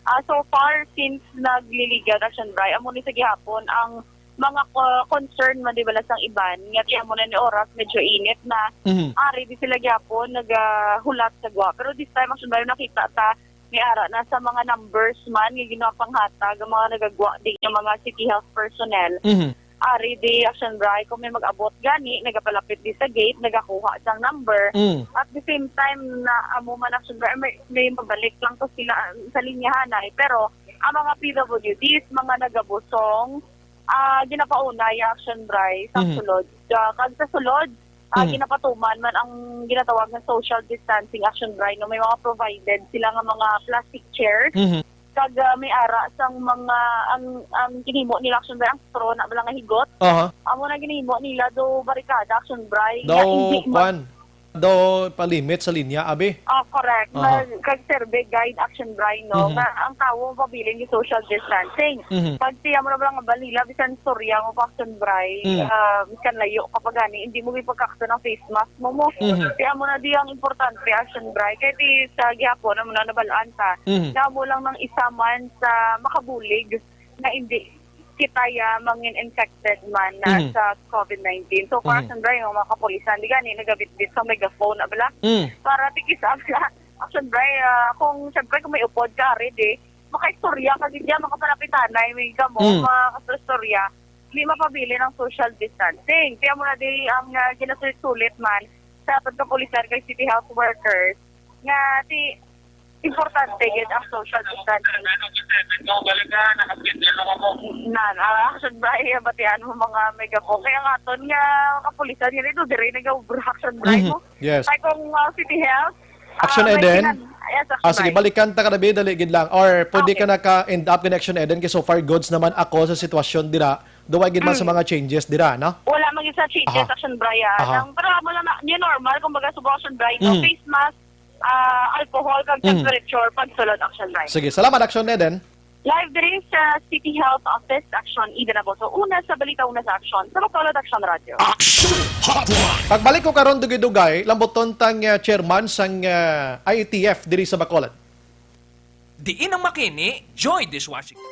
ah, so far, since nagliligad, Action Bray, amo ni sa gihapon ang mga ko-, concern man di bala sang iban, nga kaya mo na ni oras, medyo init na, Mhm. ari di sila gihapon nagahulat sa gwa. Pero this time, Action Bray, nakita ta, may ara na sa mga numbers man nga ginapanghatag ang mga nagagwa di nga mga City Health personnel. Mhm. Ari di, Action Bray, kung may mag-abot gani, nagapalapit di sa gate, nagakuha sang number. Mm. At the same time, na amo man, Action Bray, may, may mabalik lang to sila, ah, sa linyahanay. Pero ang mga P W Ds, mga nagabusong, ah, ginapauna ya, Action Bray, sa Mhm. sulod. Ah, kag sa sulod, ah, Mhm. ginapatuman man ang ginatawag nga social distancing, Action Bray, no? May mga provided sila nga mga plastic chairs. Mhm. Kag, ah, may ara sang mga, ang, ang ginhimo nila, Action Bri, ang straw na bala nga higot. Aha. Amo na ginhimo nila do barikada, Action Bri, nga Daw, hindi mag- kwan, daw palimit sa linya, abi? Ah, correct. Aha. Mag-, kag survey guide, Action Bri, no, Mhm. nga ang tawo mapabilin yung social distancing. Mhm. Pag siya mo na bala nga balila, bisan storya mo pa, Action Bri, Mm. ah, bisan layo ka pa gani, hindi mo gipagkakto ng face mask mo mo. Mhm. Kaya mo na di ang importante, Action Bri. Kaya di sa gihapon, amo na nabalaan ta. Mhm. Nga mo lang ng isa man sa makabulig na hindi kita ya mangin infected man na Mhm. sa covid nineteen. So, for Mhm. Action Bri, yung mga kapulisan, di gani, nagabitbit sa megaphone, abla. Mm. Para tikis, abla. Action Bri, ah, kung, syempre, kung may upod ka, ready, makaistorya ka, gid ya, makapanapitanay, may gamo, Mm. makastorya. Hindi mapabilin ang social distancing. Kaya mo na di ang, ah, ginasulit-sulit man sa aton kapulisan kay city health workers nga ti importante gid ang social distancing. Na, ah, Action Bri, batian mo mga megaphone. Kaya nga aton nga kapulisan nga dito, dire nag-obra, Action Bri Mhm. mo. Yes. Kay kung, ah, city health, Action ah, may Eden? Kinan-, yes, Action Ah, sige, Bri. Balikan ta ka na, Bi, dali gid lang. Or pwede Okay. ka na ka-end up in Action Eden, kay so far goods naman ako sa sitwasyon dira. Duwa gid man sa Mm. mga changes dira, no? Wala man gid sa changes, Aha. Action Bri, ah. Aha. Ang, pero amo lang na, new normal, kumbaga, subong, Action Bri, no? Mm. Face mask, ah, alcohol, kag Mm. temperature, pagsulod, Action Bri. Sige, salamat, Action Eden. Live diri sa City Health Office, Action Eden Aboso. Una sa balita, una sa aksyon. Sa Bacolod Action Radio. Action Hotline. Pagbalik ko karon, dugay-dugay, lambuton tang, ah, chairman sang, ah, I A T F diri sa Bacolod. Diin ang makini, Joy Dishwashing.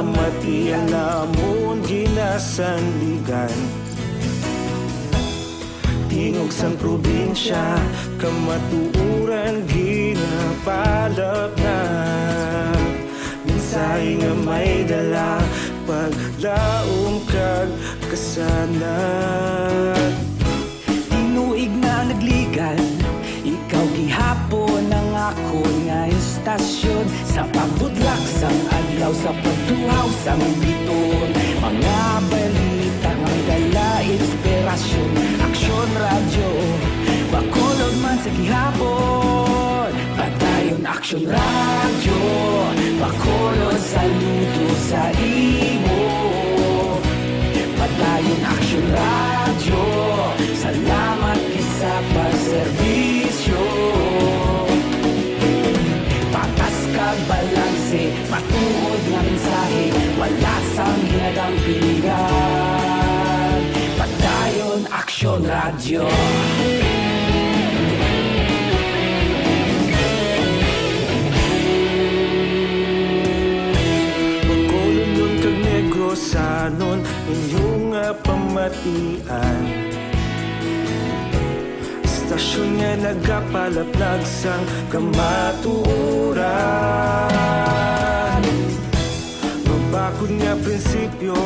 Matian namon ginasandigan, tingog sang probinsya, kamatuoran ginapalapnag. Mensahe nga may dala, paglaom kag kasanag. Tinuig na nagligan, ikaw gihapon ang akon nga istasyon. Sa pagbutlak sang adlaw, sa pagtuhaw sang bituon, mga balita nga may dala inspirasyon. Aksyon Radyo, Bacolod man sa gihapon. Padayon Aksyon Radyo, Bacolod, saludo sa imo. Padayon Aksyon Radyo, salamat gid sa pagserbisyo. Patas kag balanse, matuod nga mensahe, wala sang ginadampigan. Padayon Aksyon Radyo. Bacolodnon kag Negrosanon, inyo nga pamatian. Istasyon nga nagapalaplag sang kamatuoran. Mabakod nga prinsipyo,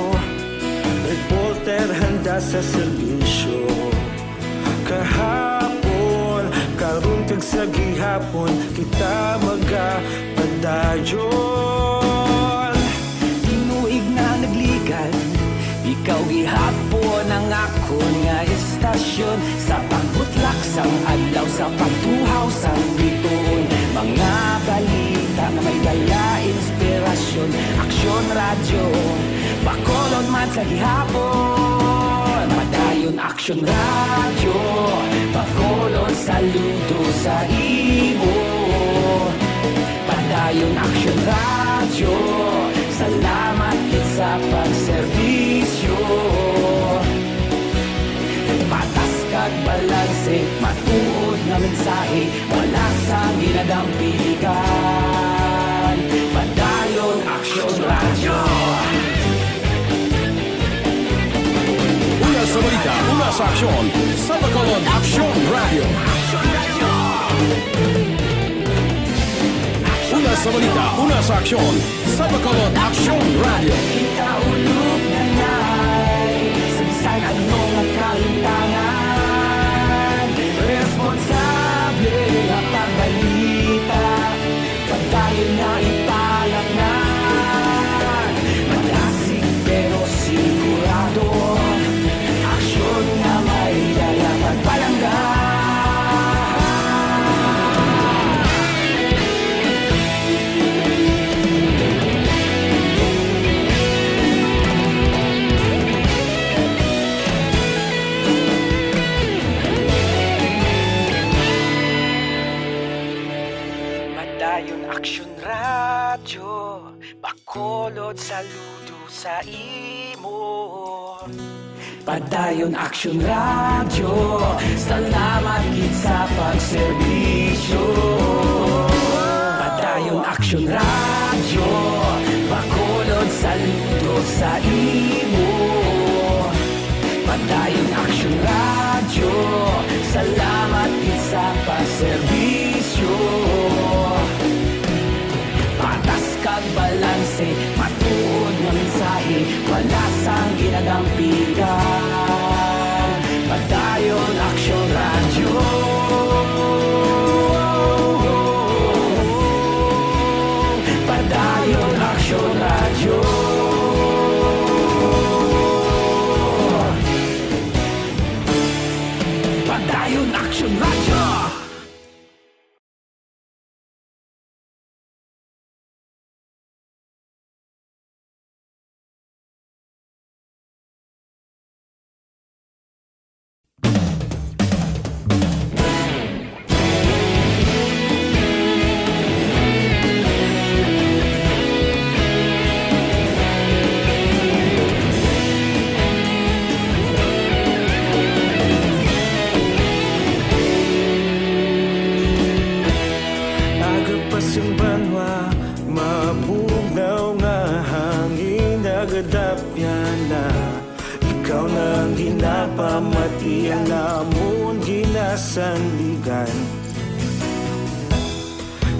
reporter handa sa serbisyo. Kahapon, karon kag sa gihapon, kita magapadayon. Tinuig na nagligan, ikaw gihapon ang akon nga istasyon. Sa pagbutlak sang adlaw, sa pagtuhaw sang bituon, mga balita nga may dala inspirasyon. Aksyon Radyo, Bacolod man sa gihapon. Padayon Aksyon Radyo, Bacolod, saludo sa imo. Padayon Aksyon Radyo, salamat gid sa pagserbisyo. Patas kag balanse, matuod nga mensahe, wala sang ginadampigan. Padayon Aksyon Radyo. Una sa balita, una sa aksyon, sa Bacolod Aksyon Radyo. Una sa balita, una sa aksyon, sa Bacolod Aksyon Radyo. Kita ulog na nay, sa bisan ano nga kalimtangan, responsable nga pagbalita, padayon nga ipalapnag. Madasig pero sigurado, aksyon nga may dala pagpalangga. Padayon Aksyon Radyo, Bacolod, saludo sa imo. Padayon Aksyon Radyo, salamat gid sa pagserbisyo. Padayon Aksyon Radyo, Bacolod, saludo sa imo. Padayon Aksyon Radyo, salamat gid sa pagserbisyo. Patas kag balanse, matuod nga mensahe, wala sang ginadampigan. Padayon Aksyon Radyo. Padayon Aksyon Radyo. Ang ginapamati ang amon ginasandigan.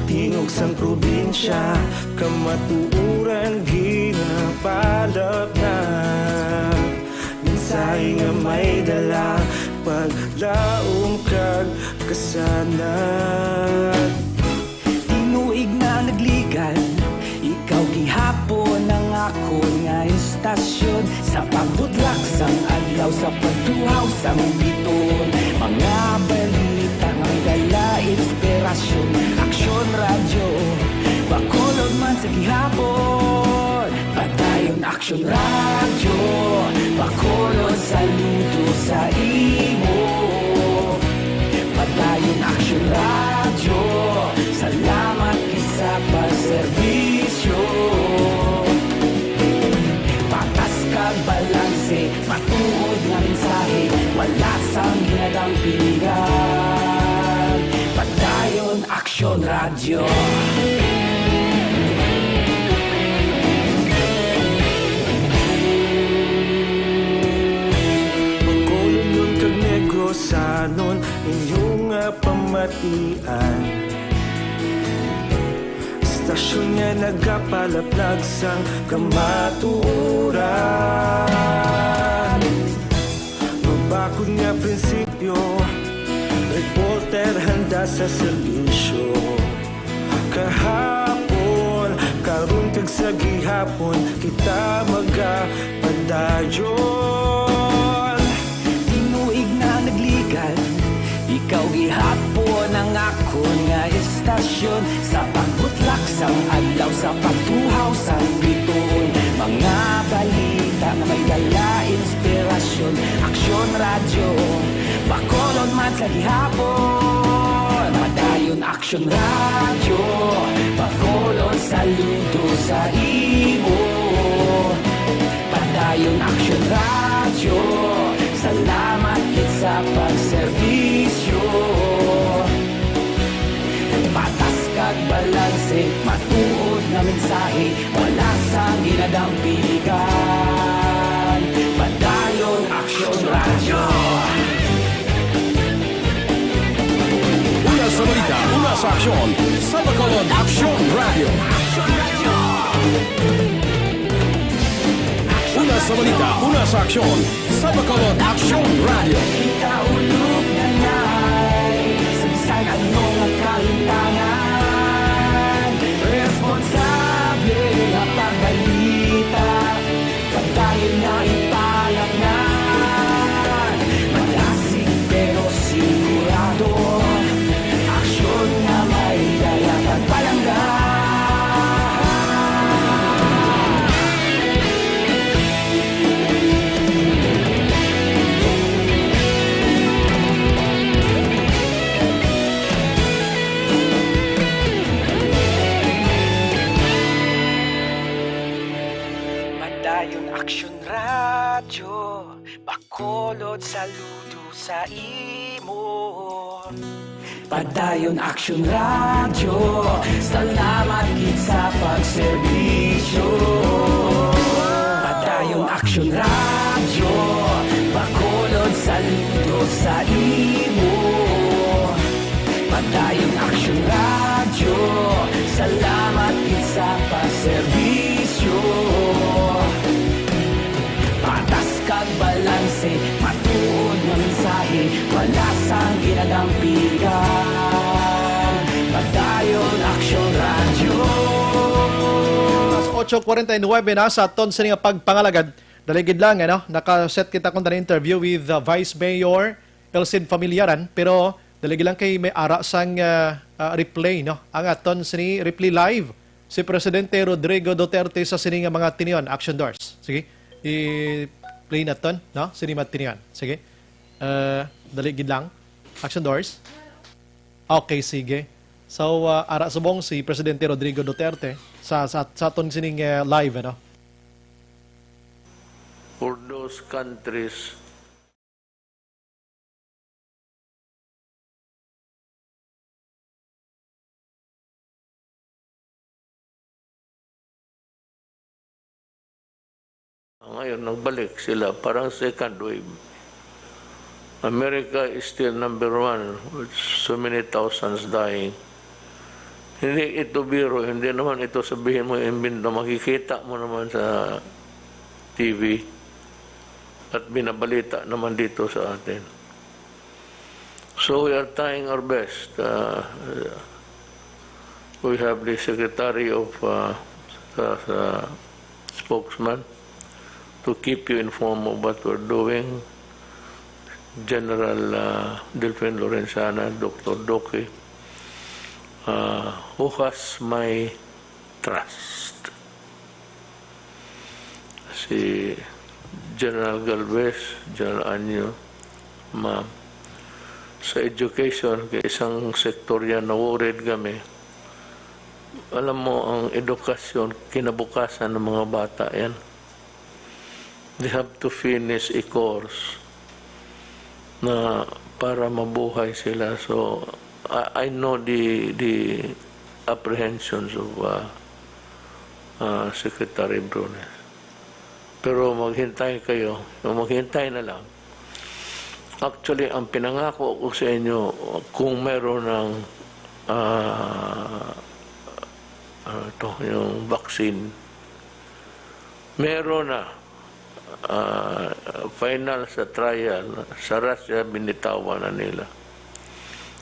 Tingog sang probinsya, kamatuoran ginapalapnag. Mensahe nga may dala, paglaom kag kasanag. Tinuig na nagligad, ikaw gihapon ang akon nga istasyon. Sa pagbutlak sang adlaw, sa pagtuhaw sang biton, mga balita nga may dala inspirasyon. Aksyon Radyo, Bacolod man sa gihapon. Padayon Aksyon Radyo, Bacolod, saludo sa imo. Padayon Aksyon Radyo, salamat gid sa pagserbisyo. Patas kag balanse, matuod nga mensahe, wala sang ginadampigan. Padayon Aksyon Radyo. Bacolodnon kag Negrosanon, inyo nga pamatian. Istasyon nga nagapalaplag sang kamatuoran. Mabakod nga prinsipyo, reporter handa sa serbisyo. Kahapon, karon kag sa gihapon, kita magapadayon. Tinuig na nagligad, ikaw gihapon ang akon nga istasyon. Sa pagbutlak sang adlaw, sa pagtuhaw sang bituon, mga balita nga may dala inspirasyon. Aksyon Radyo, Bacolod man sa gihapon. Padayon Aksyon Radyo, Bacolod, saludo sa imo. Padayon Aksyon Radyo, salamat gid sa pagserbisyo. Patas kag balanse, matuod nga mensahe, wala sang ginadampigan. Padayon Aksyon Radyo. Una sa balita, una sa aksyon, sa Bacolod Aksyon Radyo. Una sa balita, una sa aksyon, sa Bacolod Aksyon Radyo. Kita ulog na nay, sa bisan ano nga kahintangan, responsable nga pagbalita. Padayon na ipalapnan, malasig pero sigurado. Aksyon nga may dala kag palangga. Padayon Aksyon Radyo, Bacolod, saludo sa imo. Padayon Aksyon Radyo, salamat gid sa pagserbisyo. Padayon Aksyon Radyo, Bacolod, saludo sa imo. Padayon Aksyon Radyo, salamat gid sa pagserbisyo. Patas kag balanse, matuod nga mensahe, wala sang ginadampigan. Padayon Aksyon Radyo. Alas otso kuwarenta y nuebe na sa aton sini nga pagpangalagad. Dali gid lang, ano, naka-set kita kung interview with, uh, Vice Mayor Elcid Familiaran, pero dali gid lang kay may ara sang, uh, uh, replay, no? Ang aton sini replay live, si Presidente Rodrigo Duterte sa sini nga mga tinion, Action Doors. Sige, i-play naton, no? Sini mga tinion. Sige. Uh, dali gid lang. Action Doors. Okay, sige. So, uh, ara subong si Presidente Rodrigo Duterte sa, sa, sa aton sining, uh, live, ano? For those countries ang Ngayon, nagbalik sila, parang second wave. America is still number one with so many thousands dying. Hindi ito biro, hindi naman ito sabihin mo, imbento, makikita mo naman sa T V at binabalita naman dito sa atin. So we are trying our best. Uh, we have the secretary of uh, sa, sa spokesman to keep you informed of what we're doing. General uh, Delfin Lorenzana, Doctor Doki, uh, who has my trust. Si General Galvez, General Anyo, ma'am, sa education, kay isang sektor yan na worried kami. Alam mo, ang edukasyon, kinabukasan ng mga bata yan. They have to finish a course na para mabuhay sila. So, I, I know the, the apprehensions of uh, uh, Secretary Brunel. Pero maghintay kayo, maghintay na lang. Actually, ang pinangako ko sa inyo, kung meron ng uh, uh, ito, yung vaccine, meron na uh, final sa trial sa Russia, binitawan na nila.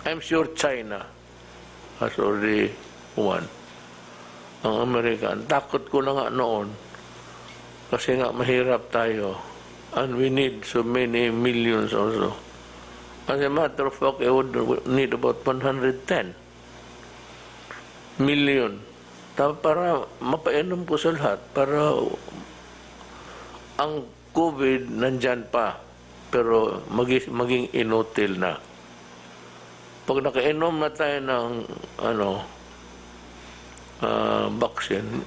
I'm sure China has already won. Ang Amerika, ang takot ko lang nga noon, kasi nga mahirap tayo, and we need so many millions also. As a matter of fact, I would need about one hundred ten million. Ta- para mapainom ko sa lahat, para ang COVID nandyan pa, pero magi- maging inutil na. Pag nakainom na tayo ng ano, ah, vaccine,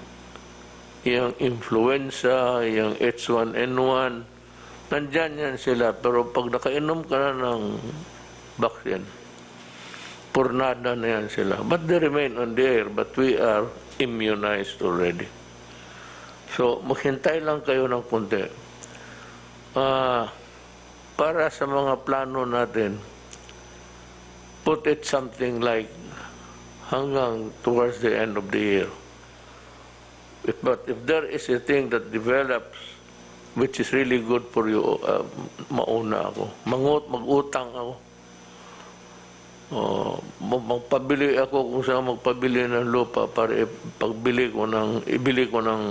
yung influenza, yung H one N one, nandyan yan sila. Pero pag nakainom ka na ng vaccine, purnada na yan sila. But they remain on the air, but we are immunized already. So, maghintay lang kayo ng konti. Ah, para sa mga plano natin, put it something like hanggang towards the end of the year. If, but if there is a thing that develops which is really good for you, uh, mauna ako. Mangut, mag-utang ako. Oh, mag- magpabili ako kung saan magpabili ng lupa para ipagbili ko ng, ibili ko ng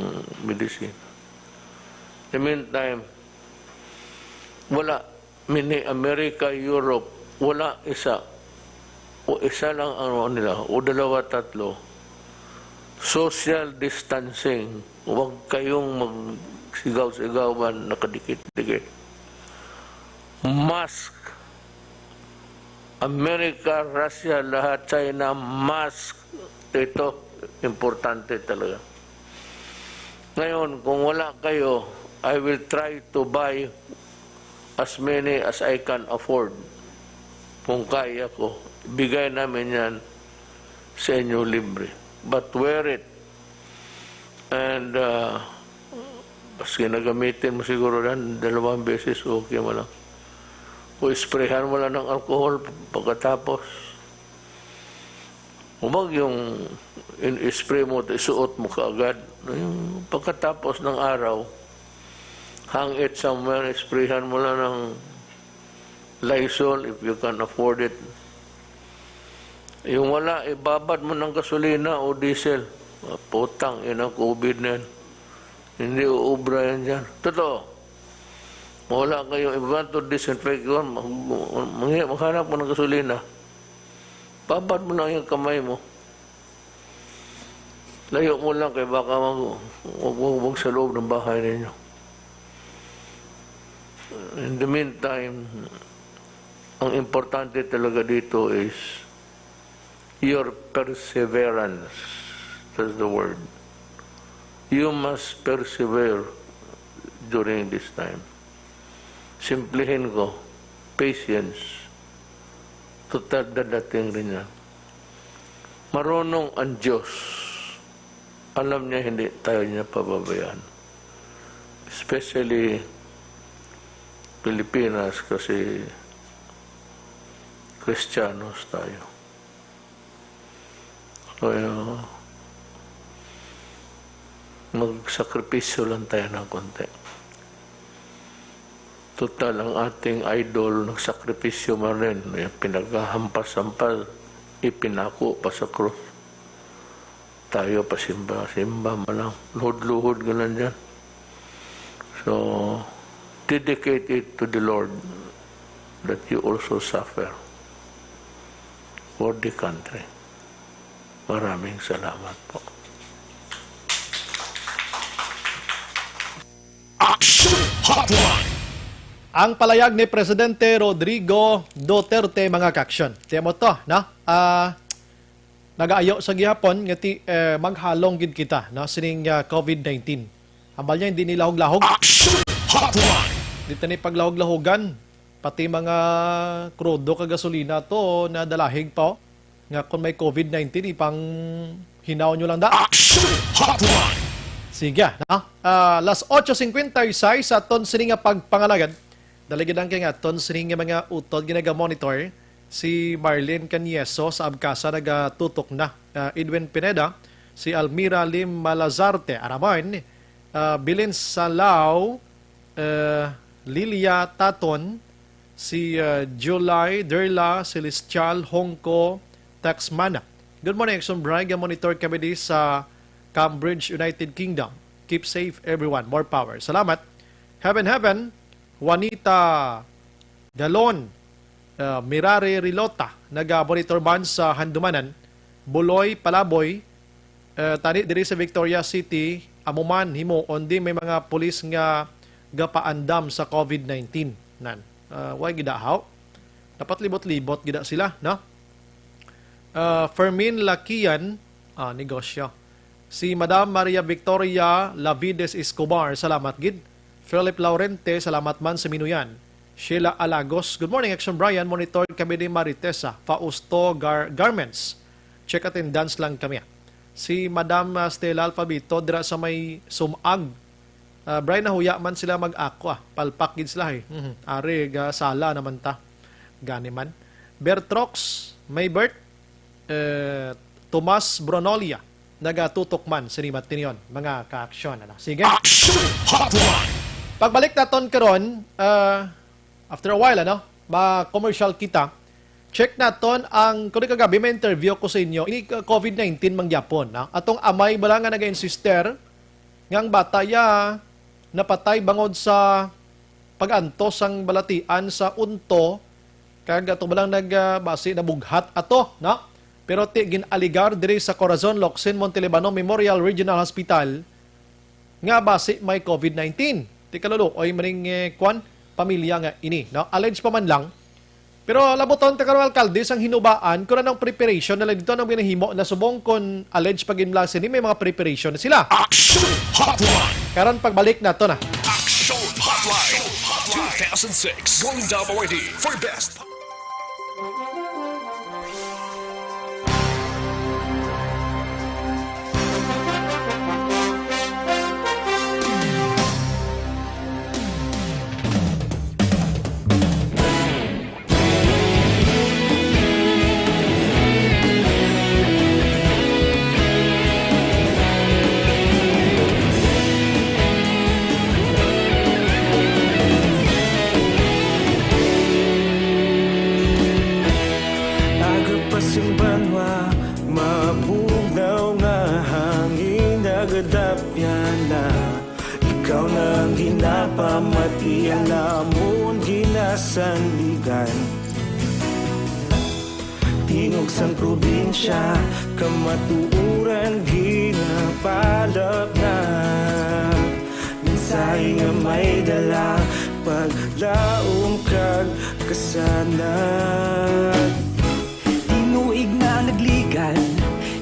medicine. In the meantime, wala. Mini America, Europe, wala isa. O isa lang ang ano nila, o dalawa, tatlo. Social distancing. Huwag kayong magsigaw-sigawan, nakadikit-dikit. Mask. America, Russia, lahat, China, mask. Ito, importante talaga. Ngayon, kung wala kayo, I will try to buy as many as I can afford. Kung kaya ko, bigay namin yan sa inyo libre. But wear it. And uh, mas ginagamitin mo siguro yan, dalawang beses, okay mo lang. O isprehan mo lang ng alcohol pagkatapos. Huwag yung in-spray mo, isuot mo kaagad. Yung pagkatapos ng araw, hang it somewhere, isprayhan mo lang ng Lysol if you can afford it. Yung wala, ibabad mo ng gasolina o diesel. Ah, putang ina, COVID na yan. Hindi uubra yan dyan. Totoo. Wala kayo, if you want to disinfect yun, mag, mag, maghanap mo ng gasolina. Babad mo lang yung kamay mo. Layo mo lang kay baka mag, wag, wag, wag sa loob ng bahay ninyo. In the meantime, ang importante talaga dito is your perseverance. That's the word. You must persevere during this time. Simplihin ko, patience. Total, dadating rin yan. Marunong ang Diyos. Alam niya, hindi tayo niya pababayaan. Especially Pilipinas, kasi Kristiyanos tayo. Kaya magsakripisyo lang tayo ng konti. Total, ang ating idol nagsakripisyo man rin. Yung pinaghahampas-hampas, ipinako pa sa krus. Tayo pasimba-simba man lang. Luhod-luhod ka lang dyan. So, dedicate it to the Lord that you also suffer for the country. Maraming salamat po. Action Hotline. Ang palayag ni Presidente Rodrigo Duterte, mga ka-action. Timo to, no? Ah, nagaayo sa gihapon nga ti, eh, maghalong gid kita, no, sining, ah, covid nineteen. Hambal niya, hindi nila hugla-hog. Action Hotline. Di tani paglahog-lahogan. Pati mga krudo kag gasolina to nadalahig pa, oh, nga kung may covid nineteen, ipang hinaw nyo lang da. Action Hotline. Sige, na? Ah, las ocho cincuenta y seis, sa aton sini nga pagpangalagad. Dali gid ang kay nga aton sini nga mga utod ginaga-monitor. Si Marlene Canieso sa Abcasa nagatutok na. Ah, Edwin Pineda, si Almira Lim Malazarte, Araman, ah, Bilin Salao, ah, Lilia Taton, si, ah, July Derla Celestial Hongko Taxmana. Good morning, Action Bri. Ga-monitor kami di sa Cambridge, United Kingdom. Keep safe, everyone. More power. Salamat. Heaven, heaven, Juanita Dalon, ah, Mirare Rilota, naga-monitor man sa Handumanan, Buloy, Palaboy, ah, tani diri sa Victoria City, amo man himuon di may mga pulis nga gapaandam sa covid nineteen. Nan, ah, way gid haw. Dapat libot-libot gid sila, no? Ah, Fermin Lakian, ah, negosyo. Si Madam Maria Victoria Lavides Escobar, salamat gid. Philip Laurente, salamat man sa minuyan. Sheila Alagos, good morning, Action Brian. Monitor kami ni Maritesa, Fausto Gar- Garments. Check attendance lang kami. Si Madam, ah, Stella Alfabito, dira sa may Sumag. Ah, Brian, nahuya man sila mag-ako, ah. Palpak gid sila, eh. Mhm. Ari, ga sala naman ta. Gani man. Bertrox, Maybert, eh, Tomas Bronolia, nagatutok man sini Matinion, mga ka-aksyon, ano. Sige. Action Hotline. Pagbalik naton karon, ah, after a while, ano, ma-commercial kita. Check naton ang, kuno kagabi may interview ko sa inyo. Ini ka-, covid nineteen man gyapon, no? Atong amay bala nga naga-insister nga ang bata ya napatay bangod sa pag-antos sang balatian sa unto, kag ato ba lang nag, ah, basi nabughat ato, no? Pero ti gin-aligar diri sa Corazon Locsin Montelibano Memorial Regional Hospital nga basi may covid nineteen. Ti kaluluoy maning, eh, kwan, pamilya nga ini, no? Alleged pa man lang. Pero labuton ta karon, alkalde, sang hinubaan kung anong preparation nila dito, anong ginahimo na subong kung alleged pa gid nila sini, may mga preparation na sila. Action Hotline. Karon pagbalik nato na. Action Hotline. Two thousand six. Going down already for best. Aga pa sing banwa, mabugnaw nga hangin nagadapyan na. Ikaw na ang ginapamati, ang namon ginasandigan. Tingog sang probinsya, kamatuoran ginapalapnag. Mensahe nga may dala, paglaom kag kasanag. Tinuig na nagligan,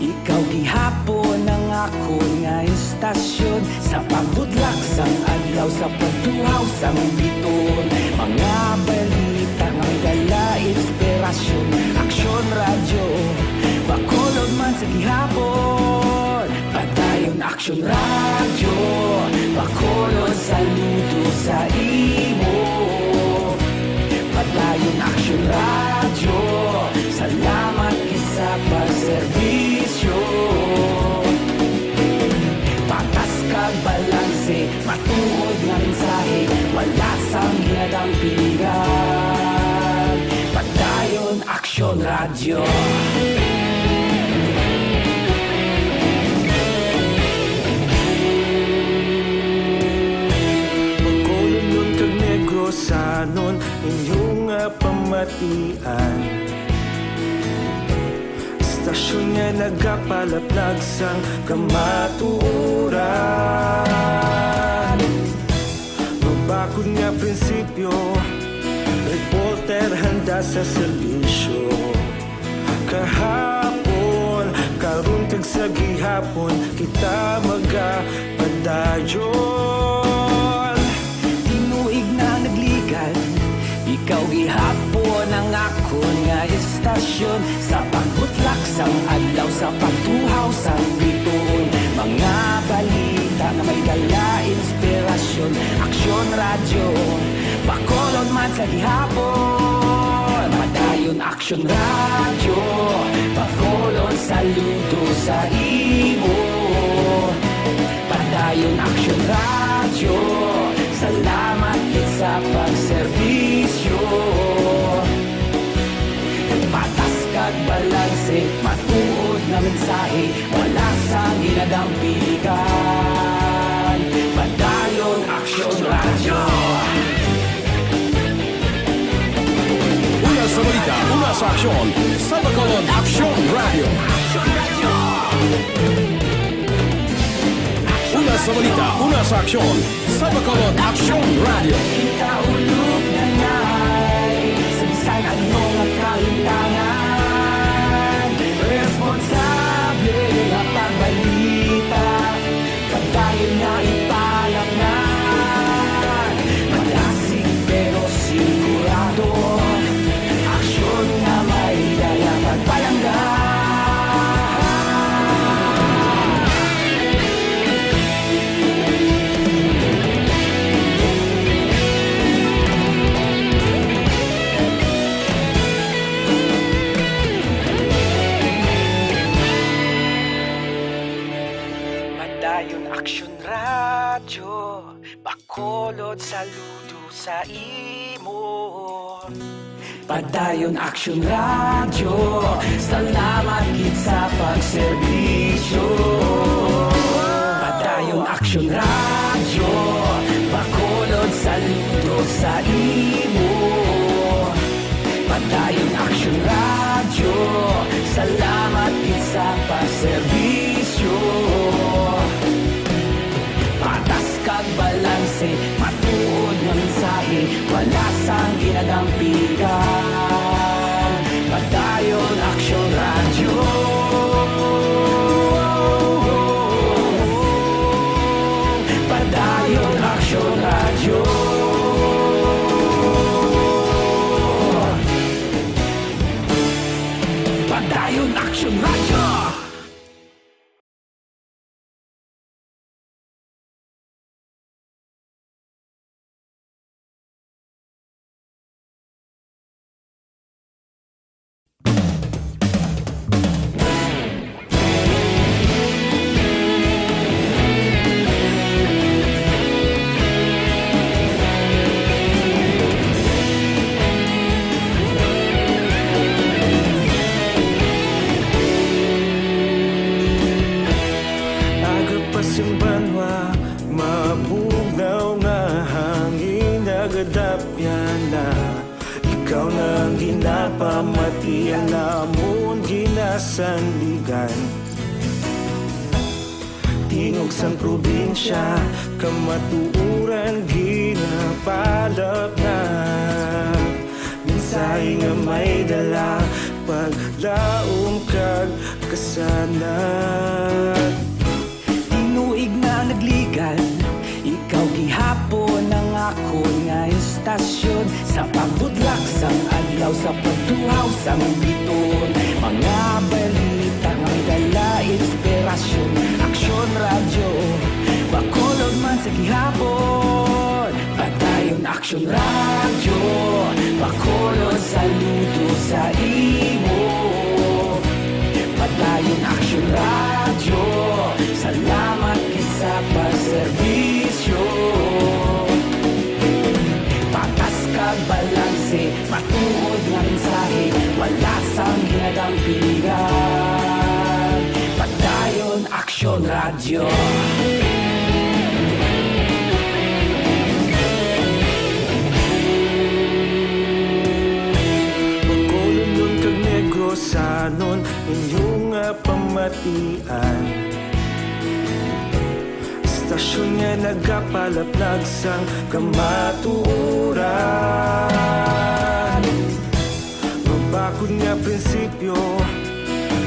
ikaw gihapon ang akon nga istasyon. Sa pagbutlak sang adlaw, sa pagtuhaw sang biton, mga balita nga may dala inspirasyon. Aksyon Radyo, Bacolod man sa gihapon. Padayon Aksyon Radyo, Bacolod, saludo sa imo. Padayon Aksyon Radyo, salamat gid sa pagserbisyo. Patas kag balanse, matuod nga mensahe, wala sang ginadampigan. Padayon Aksyon Radyo. Bacolodnon kag Negrosanon, inyo nga pamatian. Istasyon nga nagapalaplag sang kamatuoran. Mabakod nga prinsipyo, reporter handa sa serbisyo. Kahapon, karon kag sa gihapon, kita magapadayon. Tinuig na nagligan, ikaw gihapon ang akon nga istasyon. Sa pagbutlak sang adlaw, sa pagtuhaw sang bituon, mga balita nga may dala inspirasyon. Aksyon Radyo, Bacolod man sa gihapon. Padayon Aksyon Radyo, Bacolod, saludo sa imo. Padayon Aksyon Radyo, salamat gid sa pagserbisyo. Patas kag balanse, matuod nga mensahe, wala sang ginadampigan. Padayon Aksyon Radyo. Una sa balita, una sa aksyon, sa Bacolod Aksyon Radyo. Una sa balita, una sa aksyon, sa Bacolod Aksyon Radyo. Kita ulog na nay, sa bisan ano nga kalintangan, responsable nga pagbalita, padayon nga ipalapnan. Madasig pero sigurado, aksyon nga may dala pagpalangga. Padayon Aksyon Radyo, Bacolod, saludo sa imo. Padayon Aksyon Radyo, salamat gid sa pagserbisyo. Padayon Aksyon Radyo, Bacolod, saludo sa imo. Padayon Aksyon Radyo, salamat gid sa pagserbisyo. Patas kag balanse, matuod nga mensahe, wala sang ginadampigan. Padayon Aksyon Radyo. Padayon Aksyon Radyo. Padayon Aksyon Radyo. Aga pa sing banwa, mabugnaw nga hangin nagadapyan na. Ikaw na ang ginapamatian namon ginasandigan. Tingog sang probinsya, kamatuoran ginapalapnag. Mensahe nga may dala, paglaom kag kasanag. Tinuig na nagligan, ikaw gihapon ang akon nga istasyon. Sa pagbutlak sang adlaw, sa pagtuhaw sang bituon, mga balita nga may dala inspirasyon. Aksyon Radyo, Bacolod man Gihapon, Padayon Aksyon Radyo, Bacolod, saludo sa imo. Padayon Aksyon Radyo, salamat gid sa pagserbisyo. Patas kag balanse, matuod nga mensahe, wala sang ginadampigan. Padayon Aksyon Radyo. Bacolodnon kag Negrosanon, inyo nga pamatian. Istasyon nga nagapalaplag sang kamatuoran. Mabakod nga prinsipyo,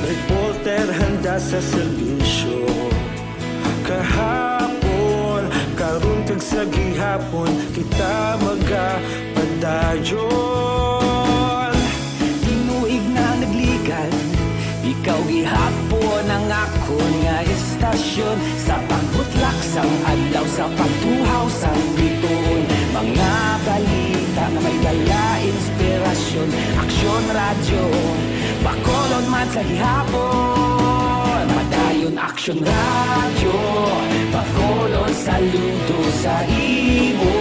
reporter handa sa serbisyo. Kahapon, karon kag sa gihapon, kita magapadayon. Tinuig na nagligad, ikaw gihapon ang akon nga istasyon. Sa pagbutlak sang adlaw, sa pagtuhaw sang bituon, mga balita nga may dala inspirasyon. Aksyon Radyo, Bacolod man sa gihapon. Padayon Aksyon Radyo, Bacolod, saludo sa imo.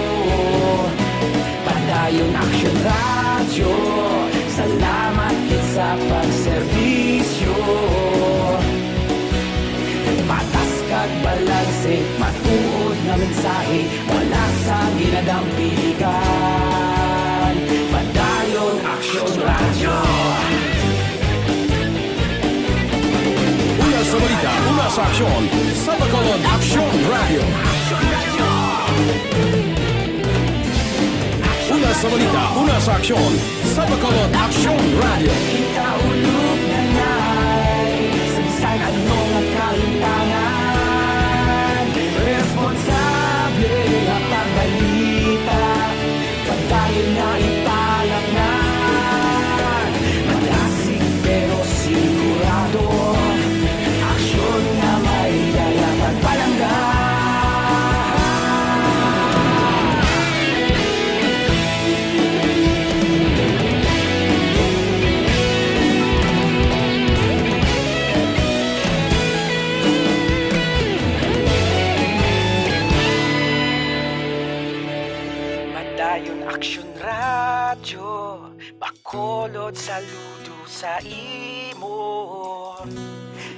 Padayon Aksyon Radyo, salamat gid sa pagserbisyo. Patas kag balanse, matuod nga mensahe, wala sang ginadampigan. Padayon Aksyon Radyo. Una sa balita, una sa aksyon, sa Bacolod Aksyon Radyo. Una sa balita, una sa aksyon, sa Bacolod Aksyon Radyo. Kita ulog na nay, sa bisan ano nga kalimtangan, responsable nga pagbalita. Padayon nga ipalatngan, malasig pero sigurado. Aksyon nga may dala pagpalangga. Padayon Aksyon Radyo, Bacolod, saludo sa imo.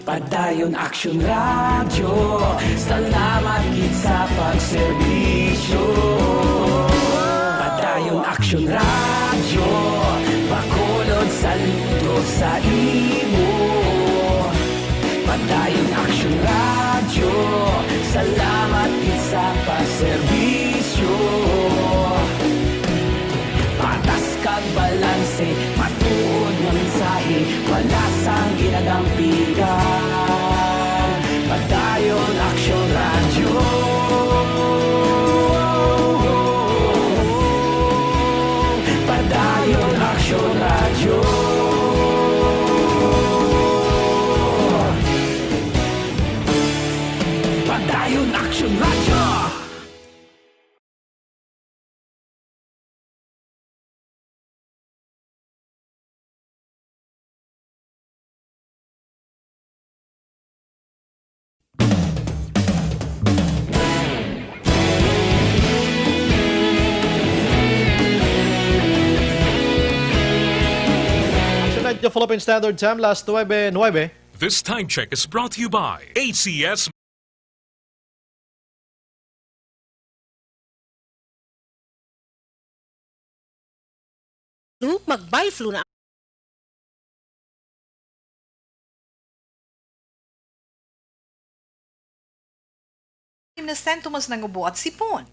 Padayon Aksyon Radyo, salamat gid sa pagserbisyo. Padayon Aksyon Radyo, Bacolod, saludo sa imo. Padayon Aksyon Radyo, salamat gid sa pagserbisyo. Patas kag balanse, matuod nga mensahe, wala sang ginadampigan. Padayon Aksyon Radyo. Padayon Aksyon Radyo. Padayon Aksyon Radyo. Action Night, the Philippine Standard Time, last nuebe nuebe. This time check is brought to you by A C S. Flu, mag-buy flu na. Na San Tomas, Nangubo at Sipon.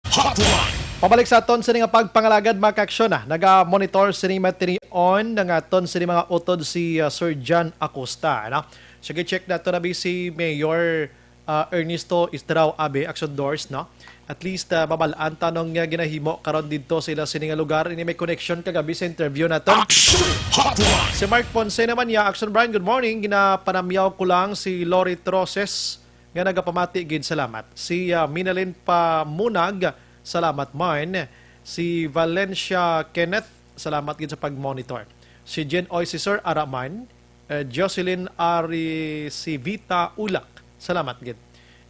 Hotline. Pabalik sa aton sini nga pagpangalagad, mga kaaksyon, ah. Naga-monitor sini matinion nga aton sini mga utod si, ah, Sir John Acosta, ano? Sige, check nato na bi si Mayor, ah, Ernesto Estrao Abe, Action Doors, no? At least, ah, mabal-an ta anong, ah, ginahimo karon didto sa ila sini nga lugar. Ini may connection kagabi sa interview nato. Action Hotline. Si Mark Ponce naman niya, Action Brian, good morning. Ginapanamyaw ko lang si Lori Troces. nga nagapamati gid, salamat. Si, ah, Minalin Pamunag, salamat man. Si Valencia Kenneth, salamat gid sa pag-monitor. Si Jen Oy, si Sir Araman, eh, Jocelyn Ari, si Vita Ulak, salamat gid.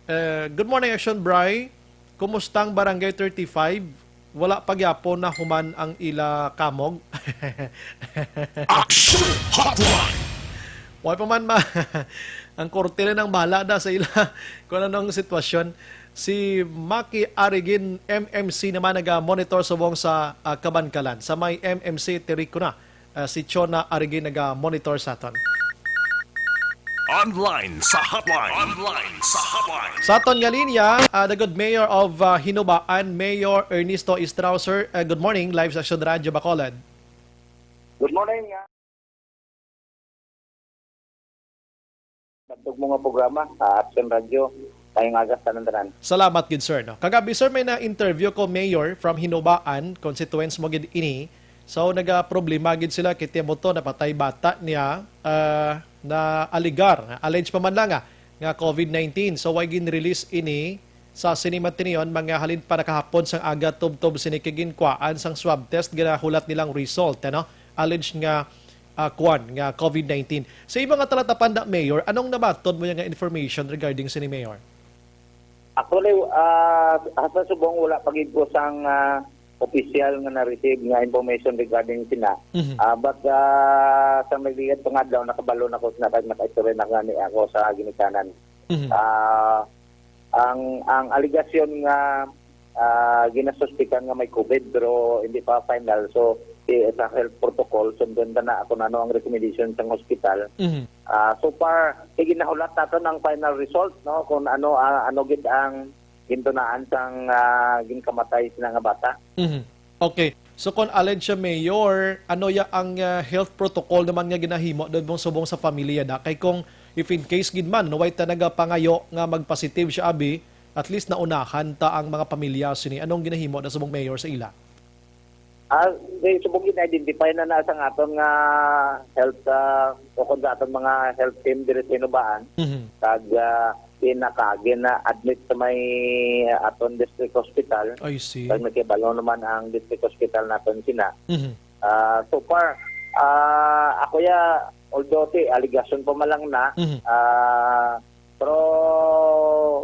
Eh, good morning, Action Bry. Kumusta ang Barangay thirty-five? Wala pa gyapon nahuman ang ila kamog? Action Hotline! Wa pa man ma-, ang korte na nang bahala da sa ila kung anong sitwasyon. Si Maki Arigin, M M C naman, naga-monitor subong sa, ah, Kabankalan. Sa may M M C, Tericona, ah, si Chona Arigin naga-monitor sa aton. Online sa hotline. Online sa hotline. Sa aton nga linya, ah, the good mayor of, ah, Hinubaan, Mayor Ernesto Estrauser. Ah, good morning, live sa Action Radio Bacolod. Good morning, ah. Nagtugmo nga programa, ah, Action Radio. Mayong aga sa tanan-tanan. Salamat gid, sir, no. Kagabi, sir, may na-interview ko, Mayor, from Hinubaan, constituents mo gid ini. So, nagaproblema gid sila kay timo to, napatay bata niya, ah, na aligar, na allege pa man lang, ah, nga COVID nineteen. So, way gin-release ini sa sini man tinion, mga halin pa nakahapon sang aga tubtob sini kay ginkuhaan sang swab test, ginahulat nilang result, ano? Alleged nga, ah, kuwan, nga COVID nineteen. Sa imo nga talatapan da, Mayor, anong nabaton mo nga information regarding sini, Mayor? Actually, ah, hasta subong wala pa gid ko sang, ah, opisyal nga na-receive nga information regarding sina. Mhm. Ah, but, ah, sa nagliad pa nga adlaw, nakabalo na ko sina kag nakaistorya na gani ako sa ginikanan. Mhm. Ah, ang, ang alegasyon nga, ah, ginasuspikan nga may COVID pero hindi pa final, so, eh, sa health protocol, sundon ta na kung ano ang recommendation sang hospital. Mhm. Ah, so far, sige, nahulat naton ang final result, no, kung ano, ah, ano gid ang gintunaan sang, ah, ginkamatay sina nga bata. Mhm. Okay. So, kung alleged siya, Mayor, ano ya ang, ah, health protocol naman nga ginahimo doon mong subong sa pamilya da? Kay kung if in case gid man, no, way ta nagapangayo nga magpositive siya, abi, at least naunahan ta ang mga pamilya sini. Anong ginahimo na subong, Mayor, sa ila? Ah, di, subong gin-identify na na sang aton nga health, ah, o kung sa aton mga health team diri sa Hinubaan. Mhm. Kag, ah, pinaka-, gina-admit sa may aton district hospital. I see. Kag nakibalo naman ang district hospital naton sina. Mhm. Ah, so far, ah, ako ya, although ti allegation pa man lang na, Mhm. ah, pero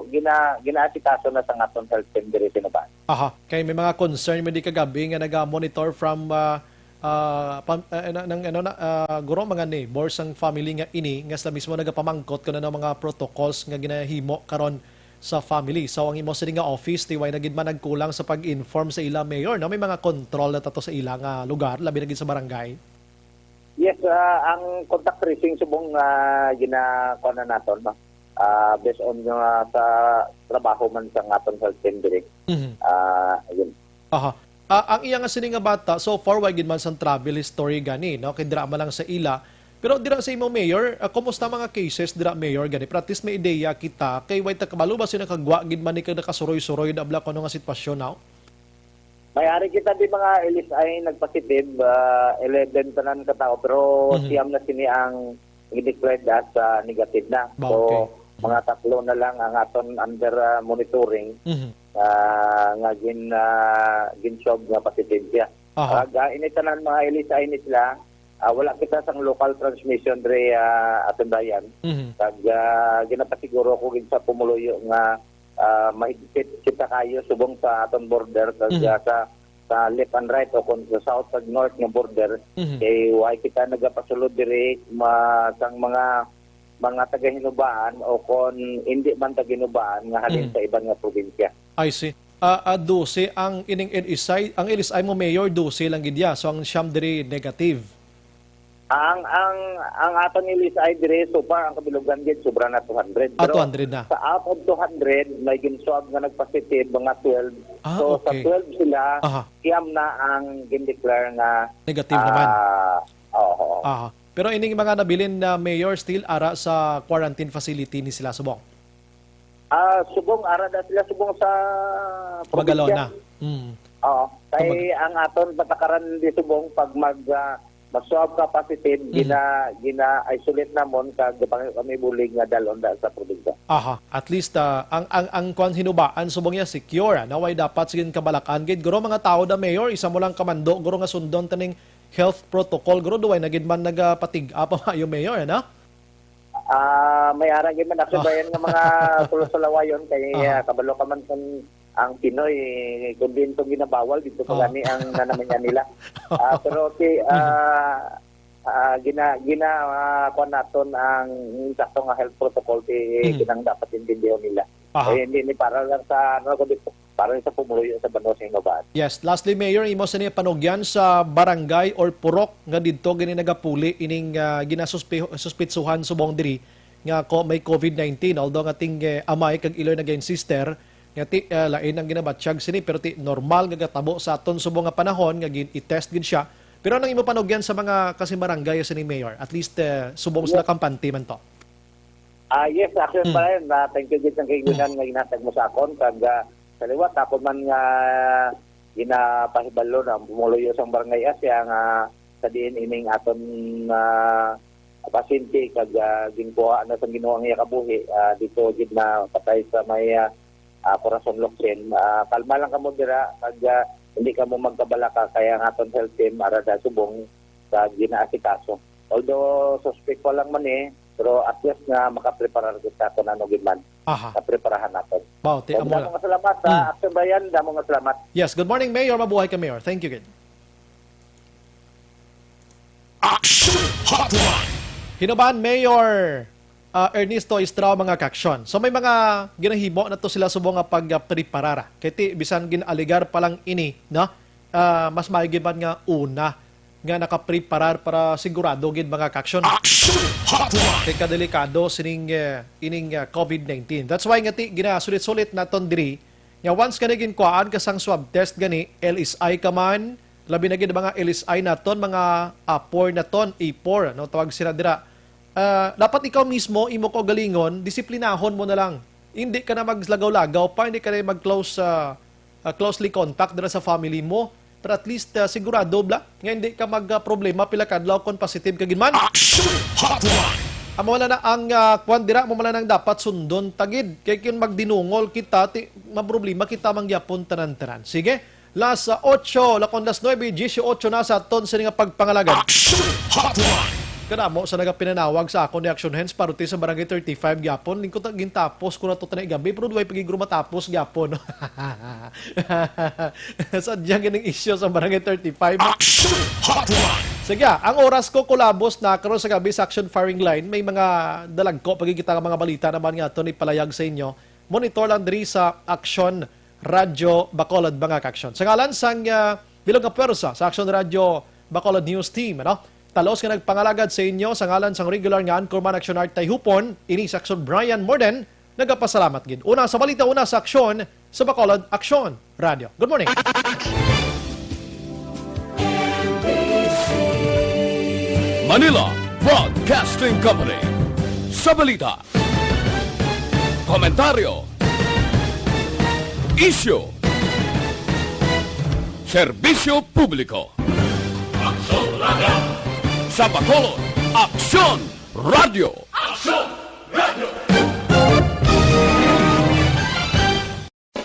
gina-, ginaasikaso na sa aton health team diri sa Hinubaan. Aha, kay may mga concern man di kagabi nga naga-monitor from, ah, ah, pam-, ah, na-, nang, ano na, ah, guro, mga neighbors sang family nga ini, nga sila mismo nagapamangkot kung ano mga protocols nga ginahimo karon sa family. So, ang imo sini nga office, ti way na gid man nagkulang sa pag-inform sa ila, Mayor, no? May mga control na tato sa ila nga lugar, labi na gid sa barangay? Yes, ah, ang contact tracing subong, ah, ginakuha na naton, no? Ah, based on, ah, sa trabaho man sa aton health team diri. Mhm. Ah, ayun. Aha. Ah, ang iya nga sini nga bata, so far, way gid man sang travel history gani, no? Kay dira man lang sa ila. Pero dira sa imo, Mayor, ah, kumusta mga cases dira, Mayor, gani? Para at least may ideya kita, kay way ta kabalo ba sila kagwa gid man ni kag nakasuroy-suroy na bala kuno nga sitwasyon, no? May ari kita di mga L S I nagpositive, ah, eleven tanan ka tawo, pero Mhm. siyam na sini ang i-declared as, ah, negative na. Ba, So, okay. mga tatlo na lang ang aton under, ah, monitoring, Mhm. ah, nga gin-, ah, gin-swab nga positive siya. Aha. Kag, ah, ini tanan mga L S I ni sila, ah, wala kita sang local transmission diri, ah, aton bayan. Mhm. Kag, ah, ginapasiguro ko gid sa pumuluyo nga, ah, mahigpit kita kayo subong sa aton border, kag, Mhm. ah, sa, sa left and right o kung sa south kag north nga border, Mhm. kay why kita nagapasulod diri ma-, sang mga, mga taga-Hinubaan o kung hindi man taga-Hinubaan nga halin Mhm. sa iban nga probinsya. I see. Ah, ah, dose ang ining L S I, ang L S I mo, Mayor, dose lang gid ya. So, ang siyam diri negative. Ang, ang, ang aton L S I diri, so far, ang kabilugan gid, sobra na two hundred. Ah, Pero two hundred na. sa out of two hundred, may ginswab nga nagpositive, mga twelve. Ah, So, okay. sa twelve sila, Aha. siyam na ang gindeclare nga, Negative naman. ah, oo, oo. Aha. Pero ining mga nabilin na, Mayor, still ara sa quarantine facility ni sila subong? Ah, subong, ara na sila subong sa Magalona. probinsya. Mm. Oo. Kay Kumbaga ang aton patakaran di subong pag mag, ah, Mas suab ka positive, Mhm. gina-, gina-isolate namon kag gipangyo kami bulig nga dalon da sa probinsya. Aha, at least, ah, ang, ang, ang kwan hinubaan subong niya secure, ah, na way dapat sige kabalakan gid. Guro, mga tao da, Mayor, isa mo lang kamando, guro, nga sundon taning health protocol, guro, duway na gid man nagapatig-a pa maayo, Mayor, ano? Ah, may ara gid man, actually, Ah. bayan nga mga sulusulawayon kay, Aha. ah, kabalo ka man kung ang Pinoy, eh, kung din itong ginabawal, dito pa Oh. gani ang nanamanya nila. Ah, pero si, Mhm. ah, ah, gina-, gina-, ah, kuwan naton ang sakto nga health protocol, eh, Mhm. kinang dapat intindihon nila. Aha. Eh, hindi ni para lang sa, ano, kundi para sa pumuluyo sa banwa sa Hinoba-an. Yes. Lastly, Mayor, imo sini panugyan sa barangay or purok nga didto gani nagapuli ining, ah, ginasuspe-, suspitsuhan subong diri nga ko may covid nineteen. Although nga ting, eh, amay kag iloy nag-insister nga ti, ah, lain ang ginabatyag sini, pero ti normal nga gatabo sa aton subong nga panahon nga gin-i-test gid siya. Pero anong imo panugyan sa mga kasing barangay sini, Mayor? At least, eh, subong sila Yes. kampante man to. Ah, yes, actually, Mm. Brian, ah, thank you gid sa kaibigan nga ginhatag mo sa akon. Kag, ah, sa liwat, ako man nga ginapahibalo na pumuluyo sang Barangay Asia nga sa diin ining aton, ah, pasyente kag, ah, ginkuha na sang Ginoo ang iya kabuhi, ah, dito gid na patay sa may, ah, ah, Corazon Locsin. Ah, kalma lang kamo dira, kag, ah, hindi kamo magkabalaka, kaya ang aton health team ara da subong sa ginaasikaso. Although suspect pa lang man eh, pero at least nga makapreparar kita kung ano gid man Aha. na preparahan natin. Baw, ti So, amo damo lang. nga salamat sa Mm. Action Brian, damo nga salamat. Yes, good morning, Mayor. Mabuhay ka, Mayor. Thank you, gid. Action Hotline. Hinoba-an, Mayor, ah, Ernesto Estrao, mga kaaksyon. So, may mga ginahimo na to sila subong nga pagpreparar. Kay ti, bisan gin-alegar pa lang ini, no? Ah, mas maigi man nga una nga nakapreparar para sigurado gid, mga kaaksyon. Action Hotline. Kay kadelikado sining, eh, ining, ah, covid nineteen. That's why nga ti, ginasulit-sulit naton diri nga once ka na ginkuhaan ka sang swab test gani, L S I ka man, labi na gid mga L S I naton, mga A four naton, A four, no, tawag sila dira. Ah, dapat ikaw mismo, imo kaugalingon, disiplinahon mo na lang. Hindi ka na maglagaw-lagaw pa, hindi ka na mag-close, ah, ah, closely contact dira sa family mo. Pero at least, ah, sigurado bla nga hindi ka magproblema pila ka adlaw kon positive ka gid man. Action Hotline. Amo na na ang, ah, kwan dira, amo na nang dapat sundon ta gid. Kay kun magdinungol kita, ti, maproblema kita man gyapon tanan-tanan. Sige, las, ah, otso, lakon las nuebe dieciocho na sa aton sini nga pagpangalagad. Action Hotline. Kadamo sa nagapinanawag sa akon ni Action Hands, parte sa Barangay thirty-five gyapon. Lingkod ta gintapos ko na to tanay gabi, pero duway pagigro matapos gyapon. Sadya ganing isyu sa Barangay thirty-five. Action Hotline. Sige, ah, ang oras ko kulabos na karon sa gabi sa Action Firing Line. May mga dalagko pagkikita nga mga balita naman nga aton ipalayag sa inyo. Monitor lang diri sa Action Radyo Bacolod, mga kaaksyon. Sa ngalan sang, ah, bilog nga pwersa sa Action Radyo Bacolod News Team, ano? Talos nga nagpangalagad sa inyo sa ngalan sang regular nga anchorman Action Art Tayhupon, ini sa Action Brian Morden, nagapasalamat gid. Una sa balita, una sa aksyon, sa Bacolod Aksyon Radio. Good morning. Manila Broadcasting Company. Sa balita, komentaryo, isyu, serbisyo publiko. Aksyon Radio. Sa Bacolod, Aksyon Radio. Aksyon Radio.